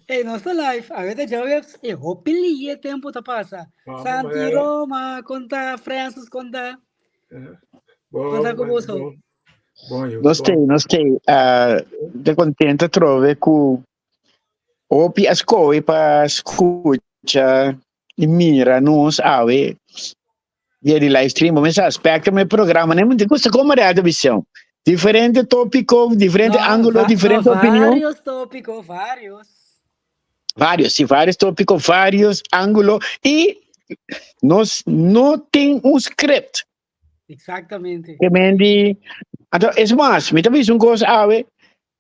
Ey, nos ta live. Awe ta djaweps. E hopi liye tempo ta pasa. Vamos, Santi eh. Roma, konta, Francis, konta. Bon, Konta ku bon, boso. bon. Bon, yo. Nos Bon. te, nos te, uh, te contento trove ku hopi a skohe pa skucha i mira nos awe via di live stream. Bo mester Spectrum e programa ne munti gusta como de alta visión. Diferente tópico, diferente No, ángulo, no, diferente opinión. varios tópicos, varios. Varios, sí, varios tópicos, varios ángulos. Y nos no tin un script. Exactamente. Ke men di, anto, es mas, mi ta bisa un kos awe,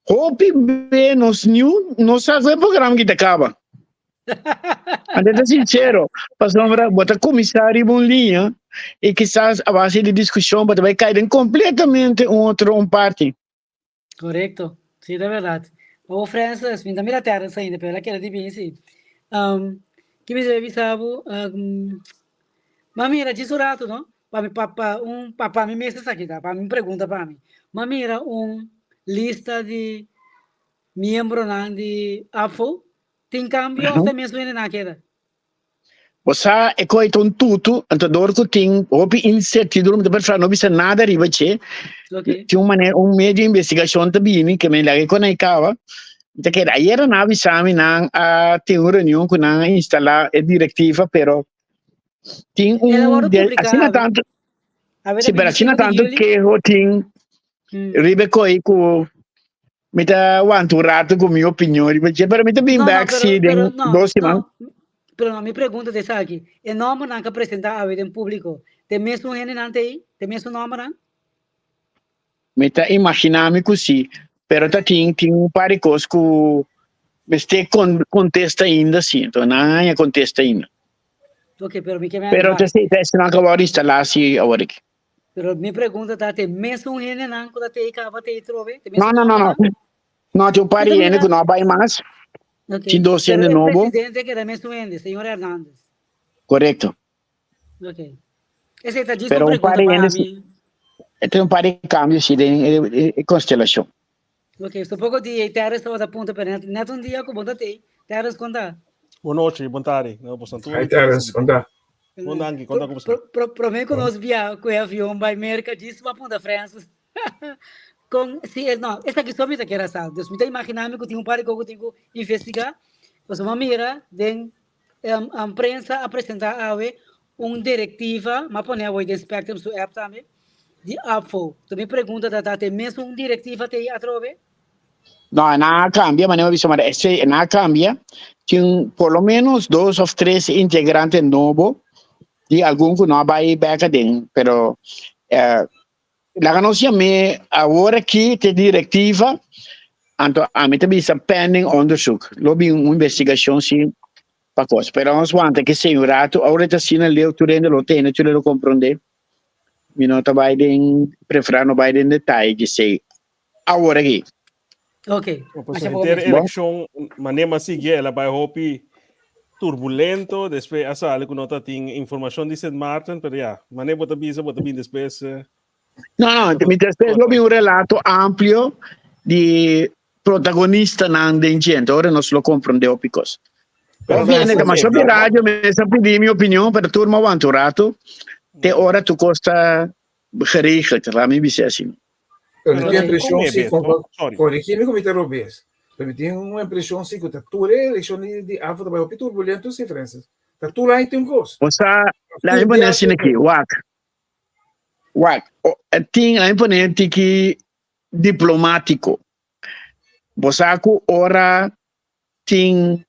hopi be nos niun no sa ku e programa ki ta kaba. Anto ta sincero, pasobra bo ta kuminsá riba un liña i kisas a base di diskushon bo ta bai kai den kompletamente un otro un parti. Korekto, si ta bèrdat. Bo Francis, mi ta mira Terrence ainda, pero el a keda di bin si. Um, ki mi debe bisa bo? Um, ma mira, djis un ratu, no? Pa mi, pa, pa un, pa, pa mi mes esaki ta, pa mi pregunta pa mi. Ma mira un lista di miembronan di APFO. Tin kambio of ta e mes hendenan a keda? Bo sa e koi ta un tutu, anto dor ku tin hopi insertidumbre, ta prefera no bisa nada riba dje. Tin un manera, un medio investigashon ta bini ke men laga e konai kaba. Mi ta kere, ayera nan a bisa mi nan a tin un reunion ku nan a instala e direktiva, pero tin El a un wòrdu de, publiká asina awe. tantu, Awe ta si, pero asina 25 di tantu juli. keho tin riba e koi ku Mi ta wanta un rato ku mi opinion riba dje, pero mi ta bin No, no, bek pero, si den pero no, 2 siman. no, pero no, mi pregunta ta esaki. E nòmbernan ku a presentá awe den públiko, ta e mesun hendenan ta ei? Ta e mesun nòmbernan? Mi ta imaginá mi ku si, pero ta tin un par di kos ku mester kontesta ainda si, enton nan a haña kontesta ainda. Ok, pero mi ke mende Pero ta wak. esei ta esnan ku a wòrdu instalá si awor aki. Pero mi pregunta ta, te mesun hendenan ku ta tei kaba tei trobe? Te No, mesun no, no, no. nòmbernan? No, tin un par Mi di ta hende mira. ku no a bai mas. Ok. Tin dos Pero hende e nobo. presidente keda mesun hende, señor Hernandez. Korekto. Ok. Esei ta djis Pero un un par pregunta di pa hende si, ami. tin un par di kambio si den e konstelashon. Ok, so poko dia i Terrence tabata punta pero net, net un dia ku bo ta tei. Terrence, konta. Bon nochi, bon tardi. No, bosan tur. Hi Terrence, konta. Bon danki, konta ku bosan. Pro, pro, promé ku nos bia ku e avion bai Merka, djis bo a punta Francis. Kon, si e, no, esaki so mi ta kere sa. Dus mi ta imaginá mi ku tin un par di kos ku tin ku investigá. Pasobra mi a mira den um, prensa a presentá awe un direktiva, m'a pone awor den Spectrum su app tambe, di APFO. Enton mi pregunta ta, ta te mesun direktiva te atrobe? No, nan a cambia, manera mi a bisa, maar esey nan a cambia. Tin por lo menos dos of tres integrante nobo di algun cu no a bay bek aden, pero eh, laga nos yam'é awor aki te directiva, anto ami ta bisa pending onderzoek. Lo bin un investigacion si pa cos, pero nos wanta ki esey un rato, awor e ta asina leu tur hende lo tende, tur hende lo comprende. Mi no ta bay den, prefera no bay den detaye di esey awor aki. Ok. Pues Asha henter poco Bon. eleccion mane mas sigui el a bai hopi turbulento, despues a sali ku no ta tin informacion di Sint Maarten, pero ya, mane bo ta bisa bo ta bin despues. No, no, mi despues lo bin un relato amplio di protagonistanan den djente, ora nos lo comprende hopi cos. Pero Hopi hende ta Francis, mas hopi radio mester pidi mi opinion, pero tur mi wanta un rato, te ora tur cos ta geregeld, laat mi bisa asina. Pero mi tin Pero impreshon kon si, e bes, no? Sorry. Corrigi mi ku mi ta robes, pero mi tin un impreshon si ku ta tur e elekshon di AFA ta bai hopi turbulento si, Francis. Ta tur aña tin un kos. Bo sa, laat Tur mi pone bia asina tin aki, kos. wak, wak, o, tin, laat mi pone tiki diplomatiko. Bo sa ku ora tin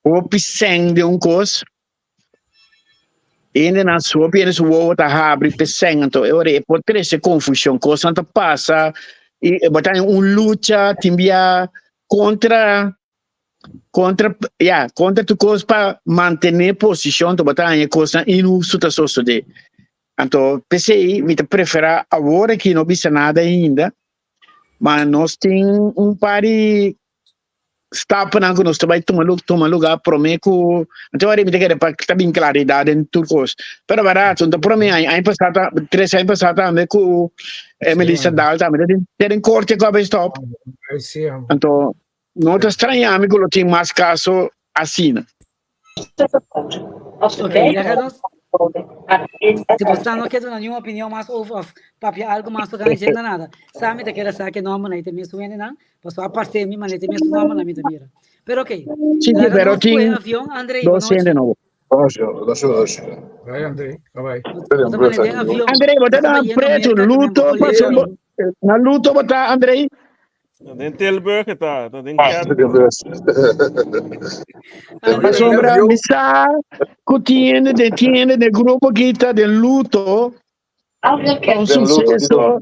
hopi sèn den un kos, Hendenan su hopi hende su wowo ta habri p'e sèn, anto e ora e por trese konfushon, kosnan ta pasa i bo ta den un lucha tin bia kontra kontra ya kontra tur kos pa mantené posishon, anto bo ta haña kosnan inhustu ta sosodé. Anto p'esei mi ta preferá awor aki no bisa nada ainda, ma nos tin un par di stapnan ku nos ta bai tuma tuma lugá promé ku anto wari mi ta kere pa ta bin klaridat den tur kos pero barato no ta promé aña aña pasá ta 3 aña pasá tambe ku Melissa Daal tambe ta den korte ku a bai stòp anto. No ta straña mi ku lo tin mas kaso asina. Ok, laga nos. Si bo no ke duna niun opinion mas over of papia algo mas tocante dje na nada. Sa mi ta kere sa ke nomber na ite mesun hendenan, paso aparte mi man ite mesun nomber na mi ta mira. Pero ok. Sí, sí, Laga pero nos kohe tin avion, Andrei, dos bonochi. hende nobo. Doshi, doshi, doshi. Vai, Andrei, vai. Bo ta mane den avion. Andrei, bo ta Bo ta na bayendo pretu, Merca, que men luto, bo paso leo. bo, na luto bo ta, Andrei? Den Tilburg ta, ta den kerk. Andrei, Pasobra mi sa ku tin hende den tin hende den grupo aki ta den luto pa un suseso,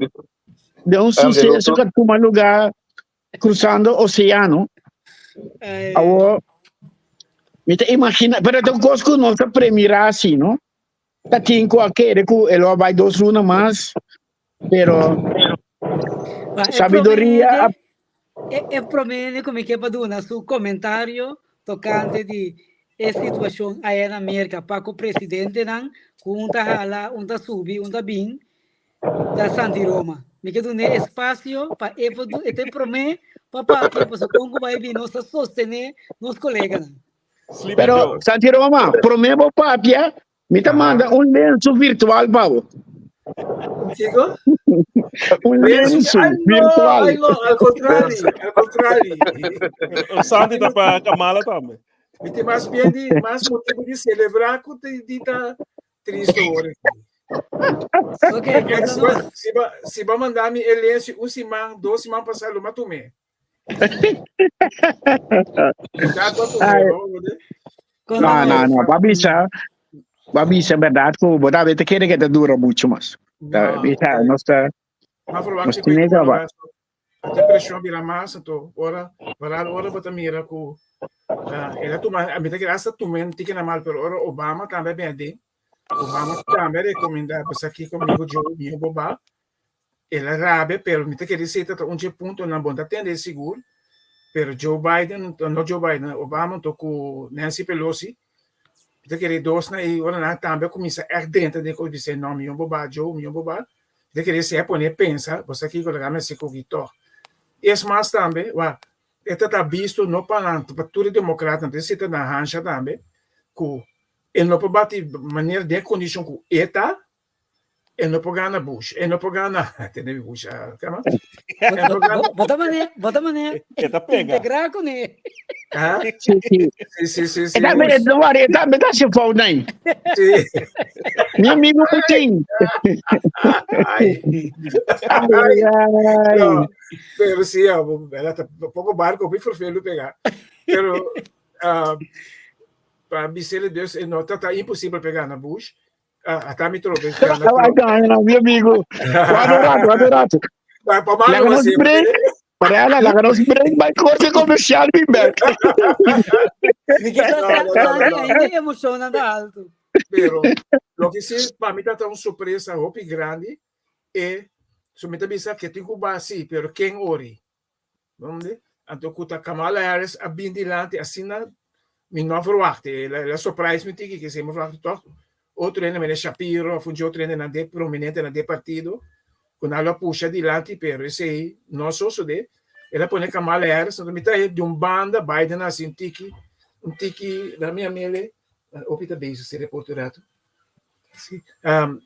den un suseso ku a tuma lugá cruzando oceano. Ay, Awor, mi ta imagina, pero ta un kos ku nos ta premirá así, no? Ta tin ku a kere ku e lo a bai dos luna mas, pero Ba, e sabiduria a promé e, e promé ku mi ke pa duna su komentario tokante di e situashon aya na Merka pa ku presidentenan ku un ta hala, un ta subi, un ta bin ta Santi Roma. Mi ke duna espasio pa e por du, e ta e promé pa papia pasobra kon ku bai bin nos ta sostené nos koleganan. Sleepy Pero Joe. Santi Roma, promé bo papia, mi ta manda un lensu virtual pa bo. Kiko? Un Lensu? lensu Ai no, virtual. ai no, al contrario, al contrario. O Santi ta pa Kamala tambe. Mi tin mas bien di mas motivo di celebrar ku di, di ta triste ora. Ok, konta Si ba, nos. si ba, si ba manda mi e lensu un siman, dos siman pasá, lo matume. Ay. No, no, no. Ba bisa, ba bisa verdad ku bo ta te kere que te dura mucho mas. Ta bisa, no está, nos tiene que ba. A presión bira mas, anto ora, vooral ora bo ta mira ku el a tuma, a mi ta kere hasta tuma un tiki na mal, pero ora Obama tambe a bini aden, Obama tambe a recomenda, pues aki conmigo Joe, mi bo ba, El a rabia, pero mi ta kere si ta un dje puntonan bon ta tende sigur, pero Joe Biden, no Joe Biden, Obama anto ku Nancy Pelosi, mi ta kere dosnan ei ora nan tambe a kuminsá ègt drenta den kos bis'é no mi bo ba Joe, mi bo ba, mi ta kere si a pone pensa, bo sa kiko laga mi hasi ku tòg. Es mas tambe, wak, e ta ta bisto no pa nan, pa tur e demokratnan, ta si ta na hansha tambe ku e no por bati manera den e kondishon ku e ta, E no por gana Bush. E no por gana. Tene mi Bush. Ah, kama? E no por gana. Bota mané, bota mané. E ta pega. Integrá kuné. Ah? Sí, sí. Sí, sí, sí, sí. E tambe, no worry, e tambe ta hasi fout nai. Sí. Mi amigo Putin. Ai. Ai, ai, ai. No, pero sí, ah, ela ta poco barco, pi vervelu pega. Pero, ah, pa bisele dus, e no ta ta imposible pe gana Bush. Ah, ata mi trope. Ai, ai, no, mi amigo. Guarda un rato, guarda un rato. Laga nos break. Mariana, laga nos break bij corte comercial, mi back. Mi ke sa sa ainda emocionan ta alto. Pero lo que sí, pa mi ta un sorpresa hopi grandi e so mi ta bisa que tin ku ba sí, pero ken ori? Donde? Anto ku ta Kamala Harris a bin dilanti asina mi no a verwachta. El a, el a surprise mi tiki ke si mi verwachta toch otro hende mene Shapiro of un otro hende nan de prominente nan de partido ku nan lo a pusha dilanti pero esei no a sosode. El a pone Kamala Harris anto mi ta di un banda Biden a hasi un tiki un tiki na mi amele hopi ta bezig si reporte rato. Si, um,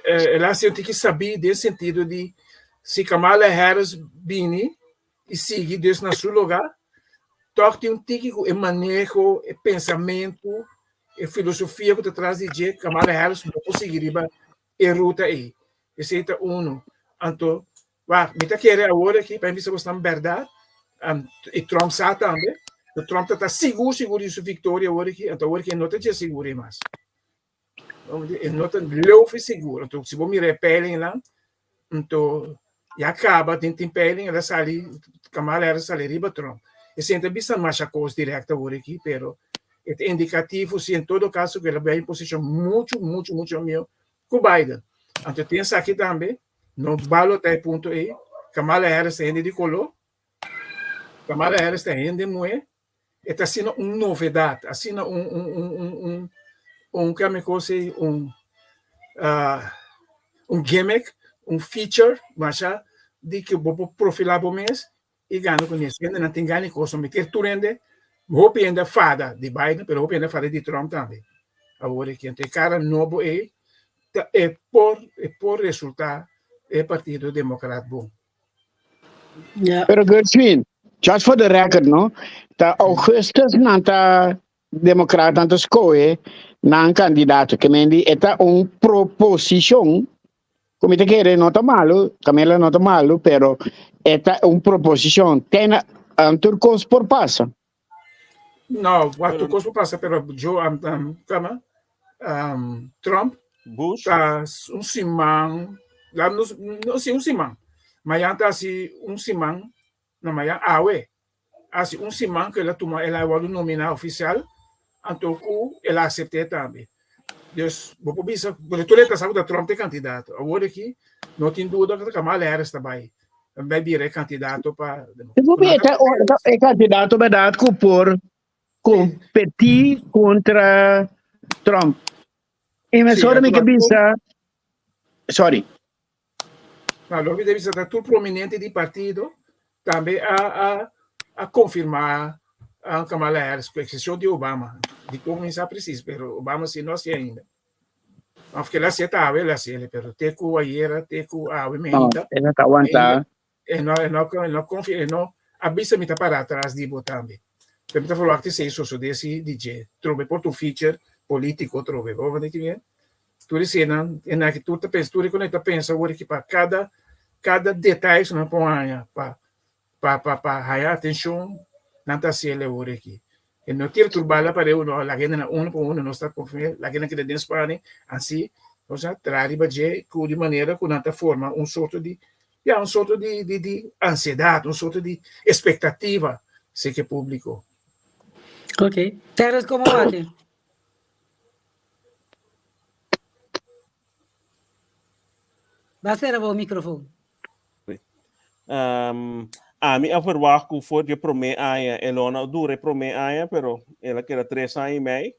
el a hasi un tiki sabí den sentido di si Kamala Harris bini i sigui dus na su lugá, tòg tin un tiki ku e maneho, e pensamentu, e filosofia ku ta tras di dje, Kamala Harris no por sigui riba e ruta ei. Esei ta unu. Anto, wak, mi ta kere awor aki pa mi bisa bosnan bèrdat, i Trump sa tambe, ku Trump ta ta sigur sigur di su viktoria awor aki, anto awor aki e no ta dje sigur ei mas. E no ta leu fi sigur. Anto si bo mira e peilingnan, anto ya kaba den tin peiling el a sali, Kamala Harris a sali riba Trump. Esei no ta bisa masha kos dirèkt awor aki, pero e ta indikativo si en todo kaso ku el a bai en posishon muchu, muchu, muchu mihó ku Biden. Anto tin esaki tambe, no balotá e punto ei, Kamala Harris ta hende di koló, Kamala Harris ta hende muhé, E ta asina un novedad, asina un un un un un un kami kos ei un uh, un gimmick, un feature, masha di ku bo por profilá bo mes. i gana ku nes. Hendenan tin gana di kos, mi kier tur hende, hopi hende a fada di Biden, pero hopi hende a fada di Trump tambe. Awor aki, anto e kara nobo ei ta e por e por resultá e Partido Demokrat bon. Ja. Pero Gershwin, just for the record, no? Ta augustus nan ta Democratan ta scohe nan candidato. Ke men di e ta un proposicion ku mi ta kere no ta malu, Camila no ta malu, pero e ta un proposicion. Ten tur kos por pasa. No, wa tur kos por pasa, pero Joe, um, um, kama, um, Trump Bush. ta un siman, la, no, no, si un siman, mañana ta si un siman, no mañana awe, Hasi un siman ku el a tuma el a wòrdu nominá ofisial, anto ku el a asept'é tambe. Dus bo por bisa, porque tur e ta sa ku ta Trump ta e kandidato. Awor aki no tin duda ku ta Kamala Harris ta bai bai bira e kandidato pa E por e ta e kandidato bèrdat ku por kompetí kontra Trump. I mesora mi ke bisa, sorry. Ma loke ta bisa ta tur prominente di partido tambe a a a konfirmá a Kamala Harris ku eksepshon di Obama. Dikon mi sa presis pero Obama si no hasié ainda. Òf ke el hasié ta awe el hasié pero te ku ayera te ku awe No, meinta e no ta aguantá. e no e no e no konfi e no a bisa mi ta para atras di bo tambe. Pero mi ta verwachta esei sosodé si di dje trobe por ta un feature polítiko trobe. Bo wak bien? Tur eseinan e nan tur ta pensa tur e ku ta pensa awor aki pa kada kada detaye ku nan por haña pa pa pa pa haña atenshon nan ta hasiel awor aki. E no tira tur bala pareu no laga hende nan uno pa uno nos ta konfia laga nan keda den spani ansi osea traha riba dje ku di manera ku nan ta forma un sorto di ya un sorto di di di ansiedat un sorto di espektativa seke públiko. Ok. Terence komo wak? Ba sera bo microfoon. Um, ami a verwacht ku voor de promé aña, e lo no dura e promé aña, pero el a keda tres aña i mei.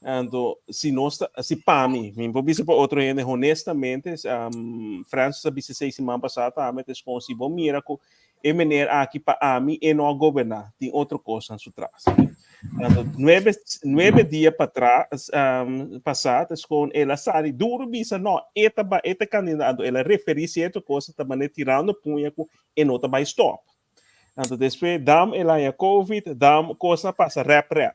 Anto, si nos ta, si pa mi, mi por bisa pa otro hende, honestamente, um, Francis a bisa seis siman pasá tambe, te skon, si bo mira ku E meneer aki pa ami e no a goberná, tin otro kosnan su tras. Anto nuebe, nuebe dia pa tras, um, pasá, ta skon el a sali duro bisa, no, e ta ba, e ta kandidato, anto el a referí sierto kosa, ta manera tirando puña ku e no ta bai stòp. Anto despues dam el haña covid, dam kosnan pasa rèp rèp.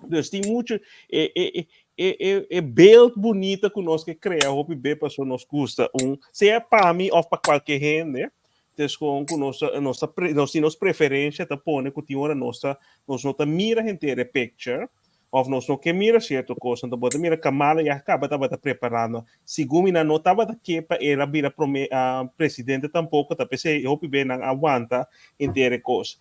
Dus tin mucho e e e e e beeld bunita ku nos ke krea hopi be paso nos gusta un sea pa mi of pa kualke hende dus kon ku nos ta nos ta nos tin nos preferencia ta pone ku tin ora nos ta nos no ta mira henter e picture of nos no ke mira cierto kos anto bo ta mira Kamala ya kaba tabata preparando segun mi nan no tabata ke pa el a bira prome presidente tampoko ta p'esei hopi be nan a wanta henter e kos.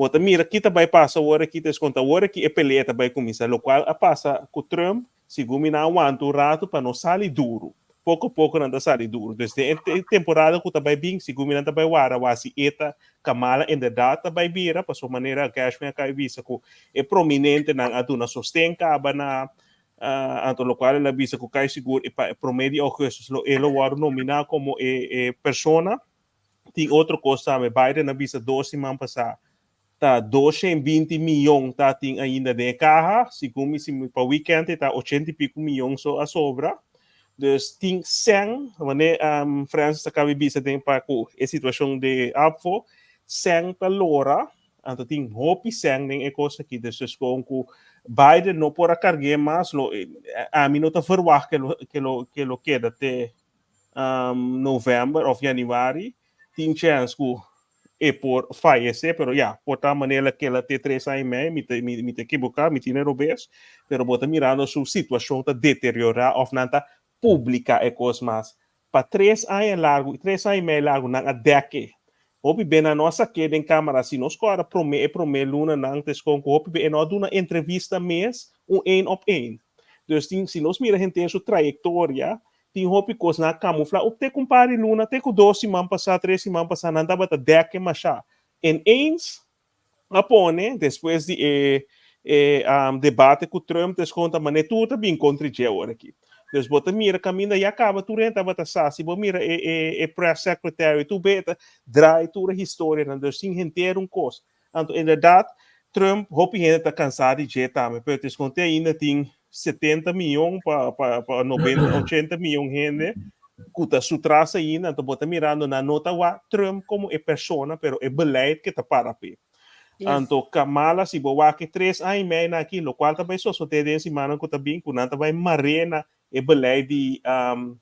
Bo ta mira ki ta bai pasa awor aki, ta eskonta awor aki e pelea ta bai kuminsá. Lokual a pasa ku Trump, segun mi nan a wanta un ratu pa no sali duru. Poko poko nan ta sali duru. Dus den e temporada ku ta bai bin, segun mi nan ta bai wara wak si e ta Kamala inderdat ta bai bira, pasobra manera Gershwin a kai bisa ku e prominentenan a duna sosten kaba na anto lokual el a bisa ku kai sigur pa e promé di ougùstus lo e lo wòrdu nominá komo e e persona. Tin otro kos tambe, Biden a bisa dos siman pasá ta 220 miyon ta tin ainda den e kaha, segun mi si pa weekend e ta 80 i piku miyon so a sobra. Dus tin sèn, wanneer um, Francis a kabi bisa den pa ku e situashon de APFO, sèn ta lora, anto tin hopi sèn den e kos aki, dus dus kon ku Biden no por a karg'é mas, lo, ami no ta verwagt ke lo, ke lo, ke lo keda te um, november of januari, tin chance ku e por fallece, pero ya, por ta manera que la te tres años y medio, mi te, mi, mi te equivoca, mi tiene robes, pero bo ta mirando su situación ta deteriora of nan ta publica e cos mas. Pa tres años largo, tres años y medio largo, nan a dek Hopi be nan no a saké den cámara, si nos kora prome e prome luna nan te skon ku hopi be e no a duna entrevista mes un één op één. Dus tin, si nos mira henter su trayectoria, Tin hopi kos nan a kamuflá op te ku un par di luna, te ku dos siman pasá, tres siman pasá, nan tabata dèk e mashá. En eens a pone, despues di e e debate ku Trump, ta eskonta manera tur ta bin kontra dje awor aki. Dus bo ta mira kaminda ya kaba tur hende tabata sa. Si bo mira e e e press secretary tur be ta draai tur e historianan. Dus tin henter un kos. Anto inderdaad Trump hopi hende ta kansá di dje tambe pero te skonte ainda tin 70 miyon pa pa pa 90 80 miyon hende ku ta su tras ainda. Anto bo ta mirando nan no ta wak Trump komo e persona pero e beleid ke ta para p'e. Yes. Anto Kamala si bo wak e tres aña i mei na aki lokual ta bai sosodé den simannan ku ta bin ku nan ta bai mar'é na e beleid di um,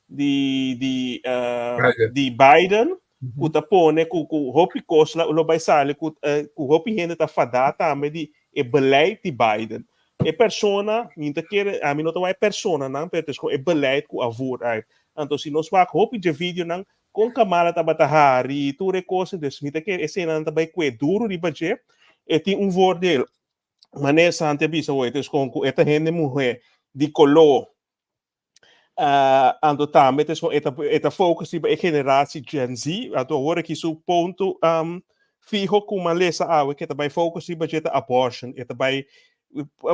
di di uh, Biden. di Biden ku ta pone ku ku hopi kos la, lo bai sali ku uh, ku hopi hende ta fadá tambe di e beleid di Biden. E persona, mi ta kere, ami no ta wak e personanan, pero es e beleid ku a voer uit. Anto si nos wak hopi dje videonan Kon Kamala tabata hari tur e kos, dus mi ta kere esenan ta bai kue duru riba dje. E tin un voordeel, manera Santi a bisa hoy, dus kon ku e ta hende muhé di koló, uh, anto tambe dus kon e ta, e ta focus riba e generatie Gen Z, anto awor aki su punto um, fiho ku man lesa awe ke ta bai focus riba dje ta abortion, e ta bai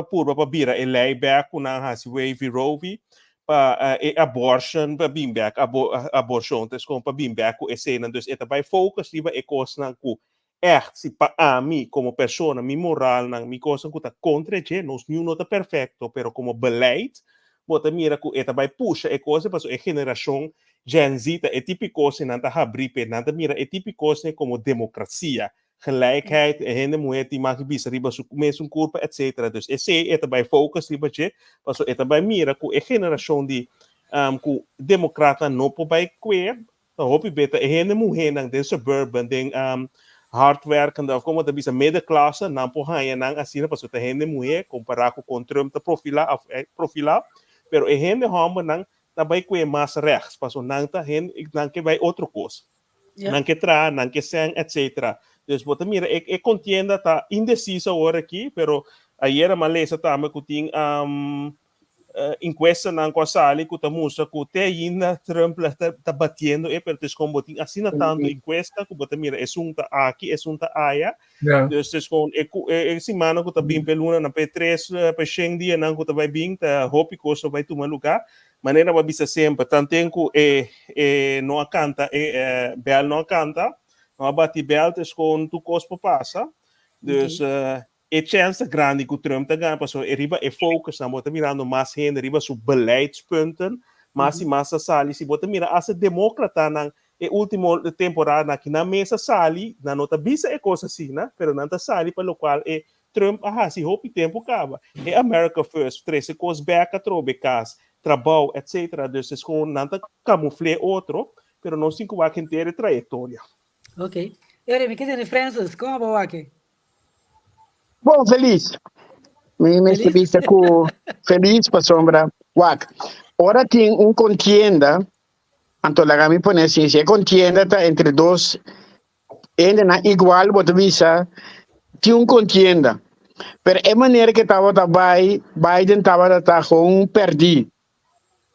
purba pa bira e lei bek ku nan hasi Wavy Roe v. Pa e abortion pa bin bek, abo, aborshon ta kon pa bin bek ku eseinan. Dus e ta bai focus riba e kosnan ku ègt si pa ami komo persona, mi moralnan, mi kosnan ku ta kontra dje, nos niun no ta perfekto, pero komo beleid bo ta mira ku e ta bai pusha e kos pasobra e generashon Gen Z ta e tipo kos nan ta habrí p'e, nan ta mira e tipo kosnan komo demokrasia. Gelijkheid, e hende muhé tin mag di bisa riba su mesun kurpa, etcetera. Dus esei e ta bai focus riba dje, pasobra e ta bai mira ku e generashon di ku demokratnan no por bai kue, ta hopi beta e hende muhénan den suburban, den hardwerkende of komo ta bisa middenklasse, nan por haña nan asina pasobra ta hende muhé kompará ku kon Trump ta profilá of profilá, pero e hende hòmbernan ta bai kue mas rechts, pasobra nan ta hende nan ke bai otro kos. Nan ke traha, nan ke sèn, etcetera. Dus bo ta mira e e kontienda ta indesiso awor aki, pero ayera mi a lesa tambe ku tin inkuestanan ku a sali ku ta mustra ku te ainda Trump la ta ta batiendo e, pero tes kon bo tin asina tantu inkuesta ku bo ta mira esun ta aki, esun ta aya. Dus tes kon e ku e e simana ku ta bin p'e lunanan, p'e tres, p'e shen dianan ku ta bai bin ta hopi kos lo bai tuma lugá. Manera bo a bisa semper, tanten ku e e no a kanta e e bèl no a kanta, no a bati bèl, ta eskon tur kos por pasa. Dus e chèns ta grandi ku Trump ta gana pasobra e riba e focusnan bo ta mirando mas hende riba su beleidspunten, mas i mas ta sali. Si bo ta mira asta demókratanan e último temporadanan aki nan mes a sali, nan no ta bisa e kos asina, pero nan ta sali pa lokual e Trump a hasi hopi tempu kaba. E America First, trese kos bek atrobe, kas, trabou, etc. Dus es kon nan ta kamufl'é otro, pero nos tin ku wak henter e trayektoria. Ok. Eri, mi ke tende Francis, kon abo wak e? Bon, felis. Mi mester bisa ku felis pasobra wak ora tin un kontienda, anto laga mi pone asin, si e kontienda ta entre dos Hendenan igual bo ta bisa tin un contienda pero e manera que tabata bay Biden tabata ta gewoon perdi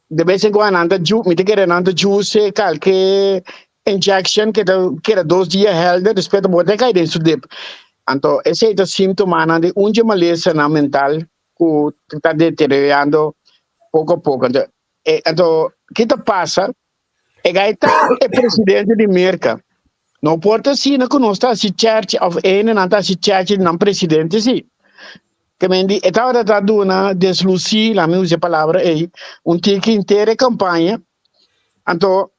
de vez en cuando nan ta ju mi ta kere nan ta juse kalke injection ke ta keda dos dia helder despues ta bota kai den su dip anto esey ta simptomanan di un dje malesanan mental ku ta deteriorando poko a poko anto anto ki ta pasa E gai ta e presidente di Merca. No por ta asina ku nos ta hasi chèrchi òf hendenan ta hasi chèrchi di nan presidente si. Ke men di e tabata ta duna deslusí, laat mi usa e palabra ei, un tiki henter e kampaña. Anto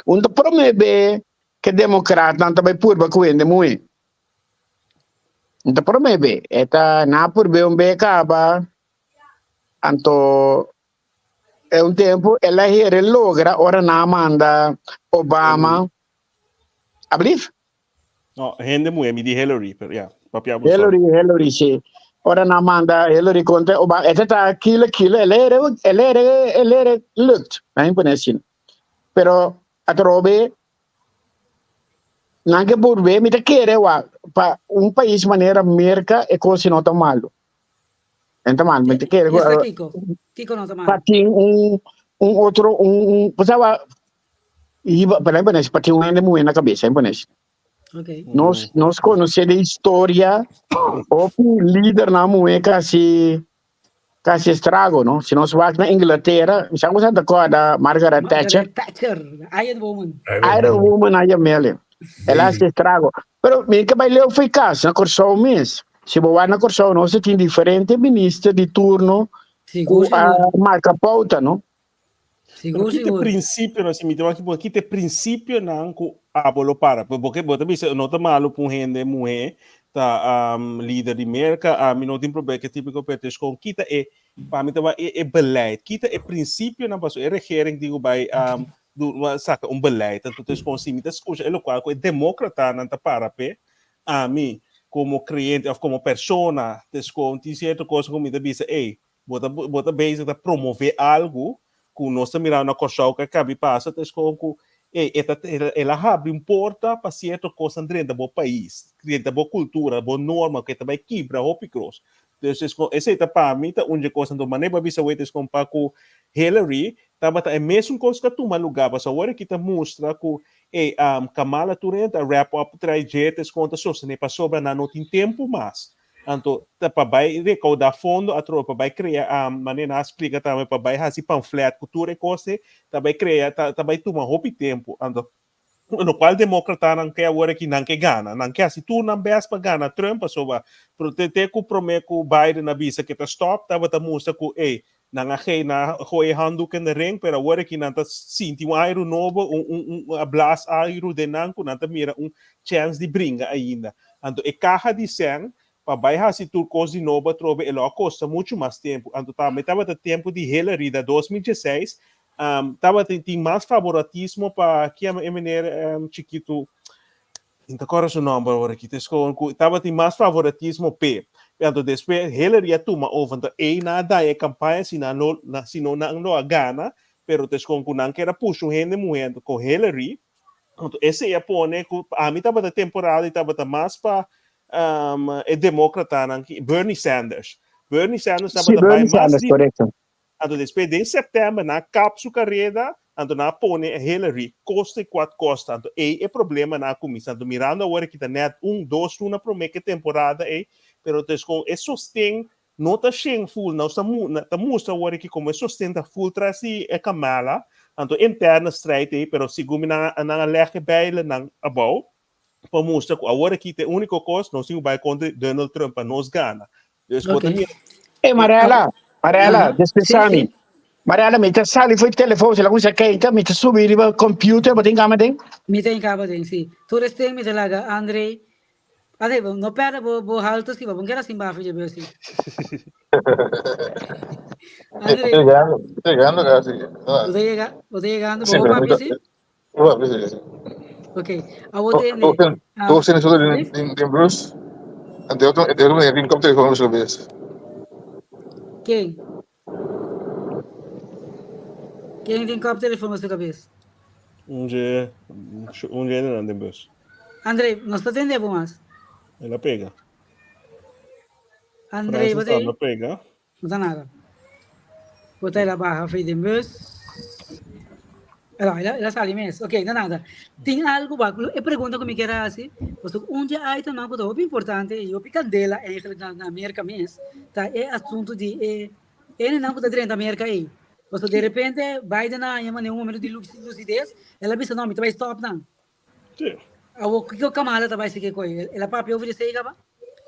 un ta promé be ke demokratnan ta bai purba ku hende muhé. Un ta promé be. E ta nan a purb'é un be kaba, anto E un tempu el a here logra ora nan a manda Obama. Ablief? No, hende muhé, mi di Hillary, pero ya, papia bo Hillary, Hillary, sí. Ora nan a manda Hillary kontra Obama, e ta kila kila, el a here, el a here, el a here lukt, nan a pone asina. Pero atrobe nan ke burbe, mi ta kere wak, pa un pais manera Merka e kos no ta malu. En ta mal, mi ta kere Esta Kiko? Kiko no ta mal? Pa tin un un otro un un pasaba hiba pa nan pa tin un hende muhé na kabesa, en pones. Okay. Nos nos konosé de historia hopi lidernan muhé kasi. Ta hasi estrago, no? Si nos wak na Inglatera, mi sa ku sa ta kòrda Margaret Thatcher. Margaret Thatcher, Iron Woman. Iron Woman a yam'el. El a hasi estrago. Pero mi ke bai leu fo'i kas, na Kòrsou mes. Si bo wak na Kòrsou, nos a tin diferente minister di turno ku Sigur, a sigur. marka pouta, no? Pero Sigur, ki te sigur. prinsipionan, si mi ta wak ki ki te prinsipionan ku abo lo para? Porque bo ta bisa no ta malu pa un hende muhé ta lider di Merka, ami no tin problema ku e típiko pero ta eskon kita e pa mi ta wak e e beleid, kita e prinsipionan pasobra e regering tin ku bai du saka un beleid anto ta eskon si mi ta skucha e lokual ku e demokratanan ta para p'e ami komo kreyente òf komo persona ta eskon tin sierto kos ku mi ta bisa ey Bo ta bo ta bezig ta promové algu ku nos ta mirando na Kòrsou ku a kabi pasa ta eskon ku ey e ta el a habri un porta pa sierto kosnan drenta bo pais, drenta bo kultura, bo norma ku e ta bai kibra hopi kros. Dus eskon esei ta pa mi ta un dje kosnan anto manera bo a bisa wet eskon pa ku Hillary tabata e mesun kos ku a tuma lugá pasobra awor aki ta mustra ku ey Kamala tur hende ta wrap up trae dje ta eskon ta sostené pasobra nan no tin tempu mas. Anto ta pa bai rekoudá fondo atrobe pa bai krea manera nan a splika tambe pa bai hasi pamflet ku tur e kos ei ta bai krea ta ta bai tuma hopi tempu. Anto lokual demokratanan ke awor aki nan ke gana nan ke hasi tur nan bèst pa gana Trump pasobra te te ku promé ku Biden a bisa ke ta stòp tabata mustra ku ey nan a gei nan a gooi e handdoek in de ring pero awor aki nan ta sinti un airu nobo un un un a blas airu den nan ku nan ta mira un chèns di bringa ainda. Anto e kaha di sèn pa bai hasi tur kos di nobo atrobe e lo a kosta muchu mas tempu. Anto tambe tabata tempu di Hillary da 2016, tabatin tin mas faboratismo pa ki yama e meneer chikitu, mi ta kòrda su nòmber awor aki, ta eskon ku tabatin mas favoratismo p'e. Anto despues Hillary a tuma over, anto ei nan a daña e kampaña si nan lo si no nan lo a gana, pero ta eskon ku nan ker a pusha un hende muhé anto ku Hillary Anto esei a pone ku ami tabata temporada i tabata mas pa e demokratanan ki Bernie Sanders. Bernie Sanders Sí, tabata bai Bernie mas Sanders, di korekto. anto despues den sèptèmber nan a kap su kareda anto nan a pone Hillary kosta i kuat kosta anto ei e problemanan a kuminsá anto mirando awor aki ta nèt un dos luna promé ku e temporada ei pero des kon e sosten No ta shen full, nos ta ta mustra awor aki como e sosten ta full tras di e Kamala, anto interne strijd ei, pero segun mi nan a nan a leg e bijlennan abou pa mustra cu awor aki ta e unico cos, nos tin cu bay contra Donald Trump pa nos gana. Dus bo ta Ok. mira Ey Mariela, Mariela, Aha. Sí, dispensá mi. sí. Mariela, mi ta sali for e telefon, si la cuminsa keita, mi ta subi riba computer, bo tin cama den? Mi tin cama den, sí. Tur esten mi ta laga André Ade, bo no perde bo bo halto si, bo bon keda sin bafi dje beu si. André, Llegando, llegando casi. bo ta yega, bo ta yegando, bo Sí, ho pero papia si? Bo papia si, si. Ok, awo tende. Tu tienes solo den den bus. Ante otro, ante otro den kop telefon su bes. Ken? Ken tin kop telefon na su kabes? Un dje, un dje nan den bus. André, no ta tende bo mas. El a pega. André, Francis bo ta tambe a pega. No ta nada. Bo ta el a baha fi den bus. El a, el a sali mes. Ok, no nada. Tin algo ba, e pregunta ku mi kier hasi, pasobra un dje itemnan ku ta hopi importante i hopi kandela eigenlijk na na Merka mes, ta e asuntu di e hendenan ku ta drenta Merka ei. Pasobra de repente Biden a haña manera un momento di lucidez, el a bisa no, mi ta bai stop nan. Sí. Awor, kiko Kamala ta bai sigui ku el? El a papia over di esei kaba?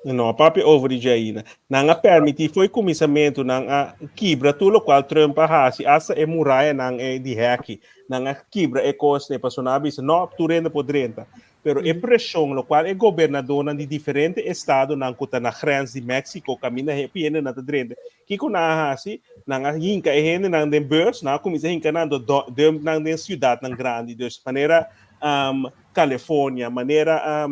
No a papia over di dje ainda. Nan a permití fo'i kuminsamentu, nan a kibra tur lokual Trump a hasi, asta e murayanan e di hèki. Nan a kibra e kosnan pasobra nan a bisa, no, tur hende por drenta. Pero e preshon lokual e gobernadornan di diferente estadonan ku ta na grens di Mexico kaminda hopi hendenan ta drenta, kiko nan a hasi? Nan a hinka e hendenan den bus, nan a kuminsá hinka nan do dump nan den siudatnan grandi. Dus manera California, manera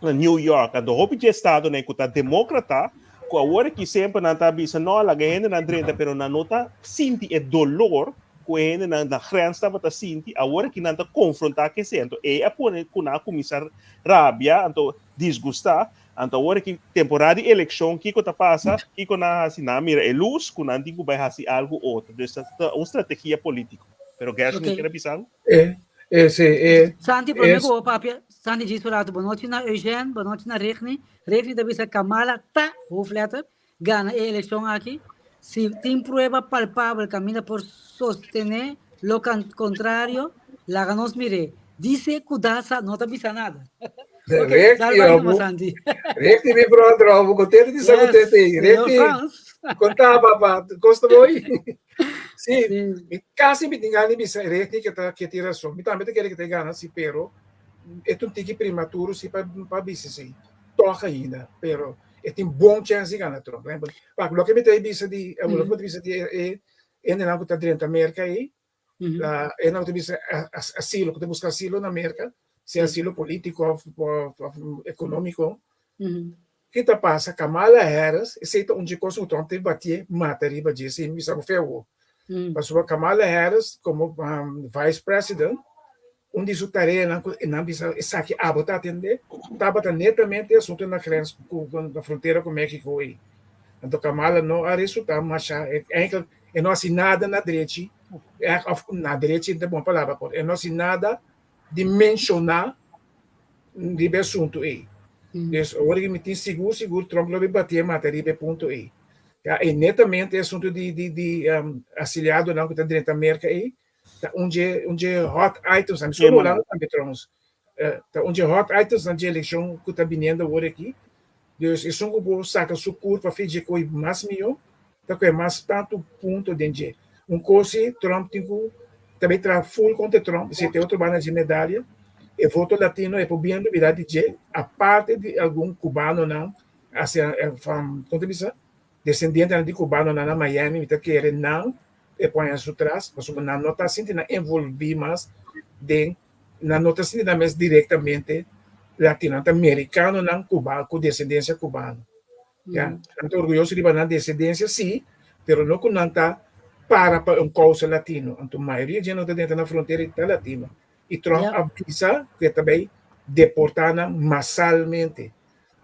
New York, anto hopi dje estadonan ku ta demókrata, ku awor aki semper nan ta bisa no laga e hendenan drenta, pero nan no ta sinti e dolor ku e hendenan na grens tabata sinti, awor aki nan ta konfrontá ku esei, anto ei a pone ku nan a kuminsá rabia, anto disgustá, anto awor aki temporada di elekshon kiko ta pasa, kiko nan a hasi, nan a mira e lus ku nan tin ku bai hasi algu otro, dus ta un strategia polítiko. Pero Gershwin kier a bisa algu? E, e, si, e, Santi, promé es. ku bo papia, Santi djis un ratu, bonochi na Eugène, bonochi na Rigny. Rigny ta bisa Kamala ta, hoofdletter, gana e elekshon aki. Si tin prueba palpabel kaminda por sostené lo kontrario, laga nos mir'é. Dise ku Daza no ta bisa nada. Ok, Rekti, dal bai numa, Robu. Santi. Rekti, mi brother, Robu. Kontento di sa Yes, kontento ei. señor Rekti, Frans. konta, papa. Kosta mooi. Sí, Sí. mi kasi mi tin gana di bisa Rekti ke ta ke tin rason. Mi tambe ta kere ke ta gana, sí, pero e ta un tiki prematuro sí pa pa bisa esei. Tòg ainda, pero e tin bon chèns di gana Trump. Por ehèmpel, wak, loke mi ta bisa di, loke mi ta bisa di e e hendenan ku ta drenta Merka ei, La e nan ta bisa asilo, ku ta buska asilo na Merka, sea asilo polítiko òf òf ekonómiko. Ki ta pasa? Kamala Harris, esei ta un dje kos ku Trump ta batié mata riba dje, esei mi bisa bo fe awor. Pasobra Kamala Harris komo vice president, un di su tareanan ku nan bisa esaki abo ta atendé, tabata netamente asuntu na grens ku na frontera ku Mexico ei. Anto Kamala no a resultá masha, eigenlijk e no hasi nada na drechi, òf na drechi ta bon palabra por, e no hasi nada di menshoná riba e asuntu ei. Dus ora ku mi tin sigur sigur Trump lo bin batié mata riba e punto ei. Ya, e netamente e asuntu di di di asiliadonan ku ta drenta Merka ei, ta un dje un dje hot items, mi solo Hulanda tambe trouwens, ta un dje hot items nan dje elekshon ku ta biniendo awor aki. Dus esun ku bo saka su kurpa fi dje koi mas mihó, ta kohe mas tantu punto den dje. Un kos si Trump tin ku ta bai traha full kontra Trump, esei ta e otro banda dje medalia, e voto latino e por bien lubida di dje, aparte di algun kubanonan hacia van, kon ta bisa, desendientenan di kubanonan na Miami, mi ta kere nan e pone su tras, pasobra nan no ta sinti nan envolví mas den Nan no ta sinti nan mes direktamente latino, nan ta merikanonan kuba ku desendensia kubano. Ya, nan ta orguyoso riba nan desendensia sí, pero no ku nan ta para pa un kousa latino. Anto mayoria dje no ta drenta na frontera i ta latino. I Trump a bisa ku e ta bai deportá nan masalmente.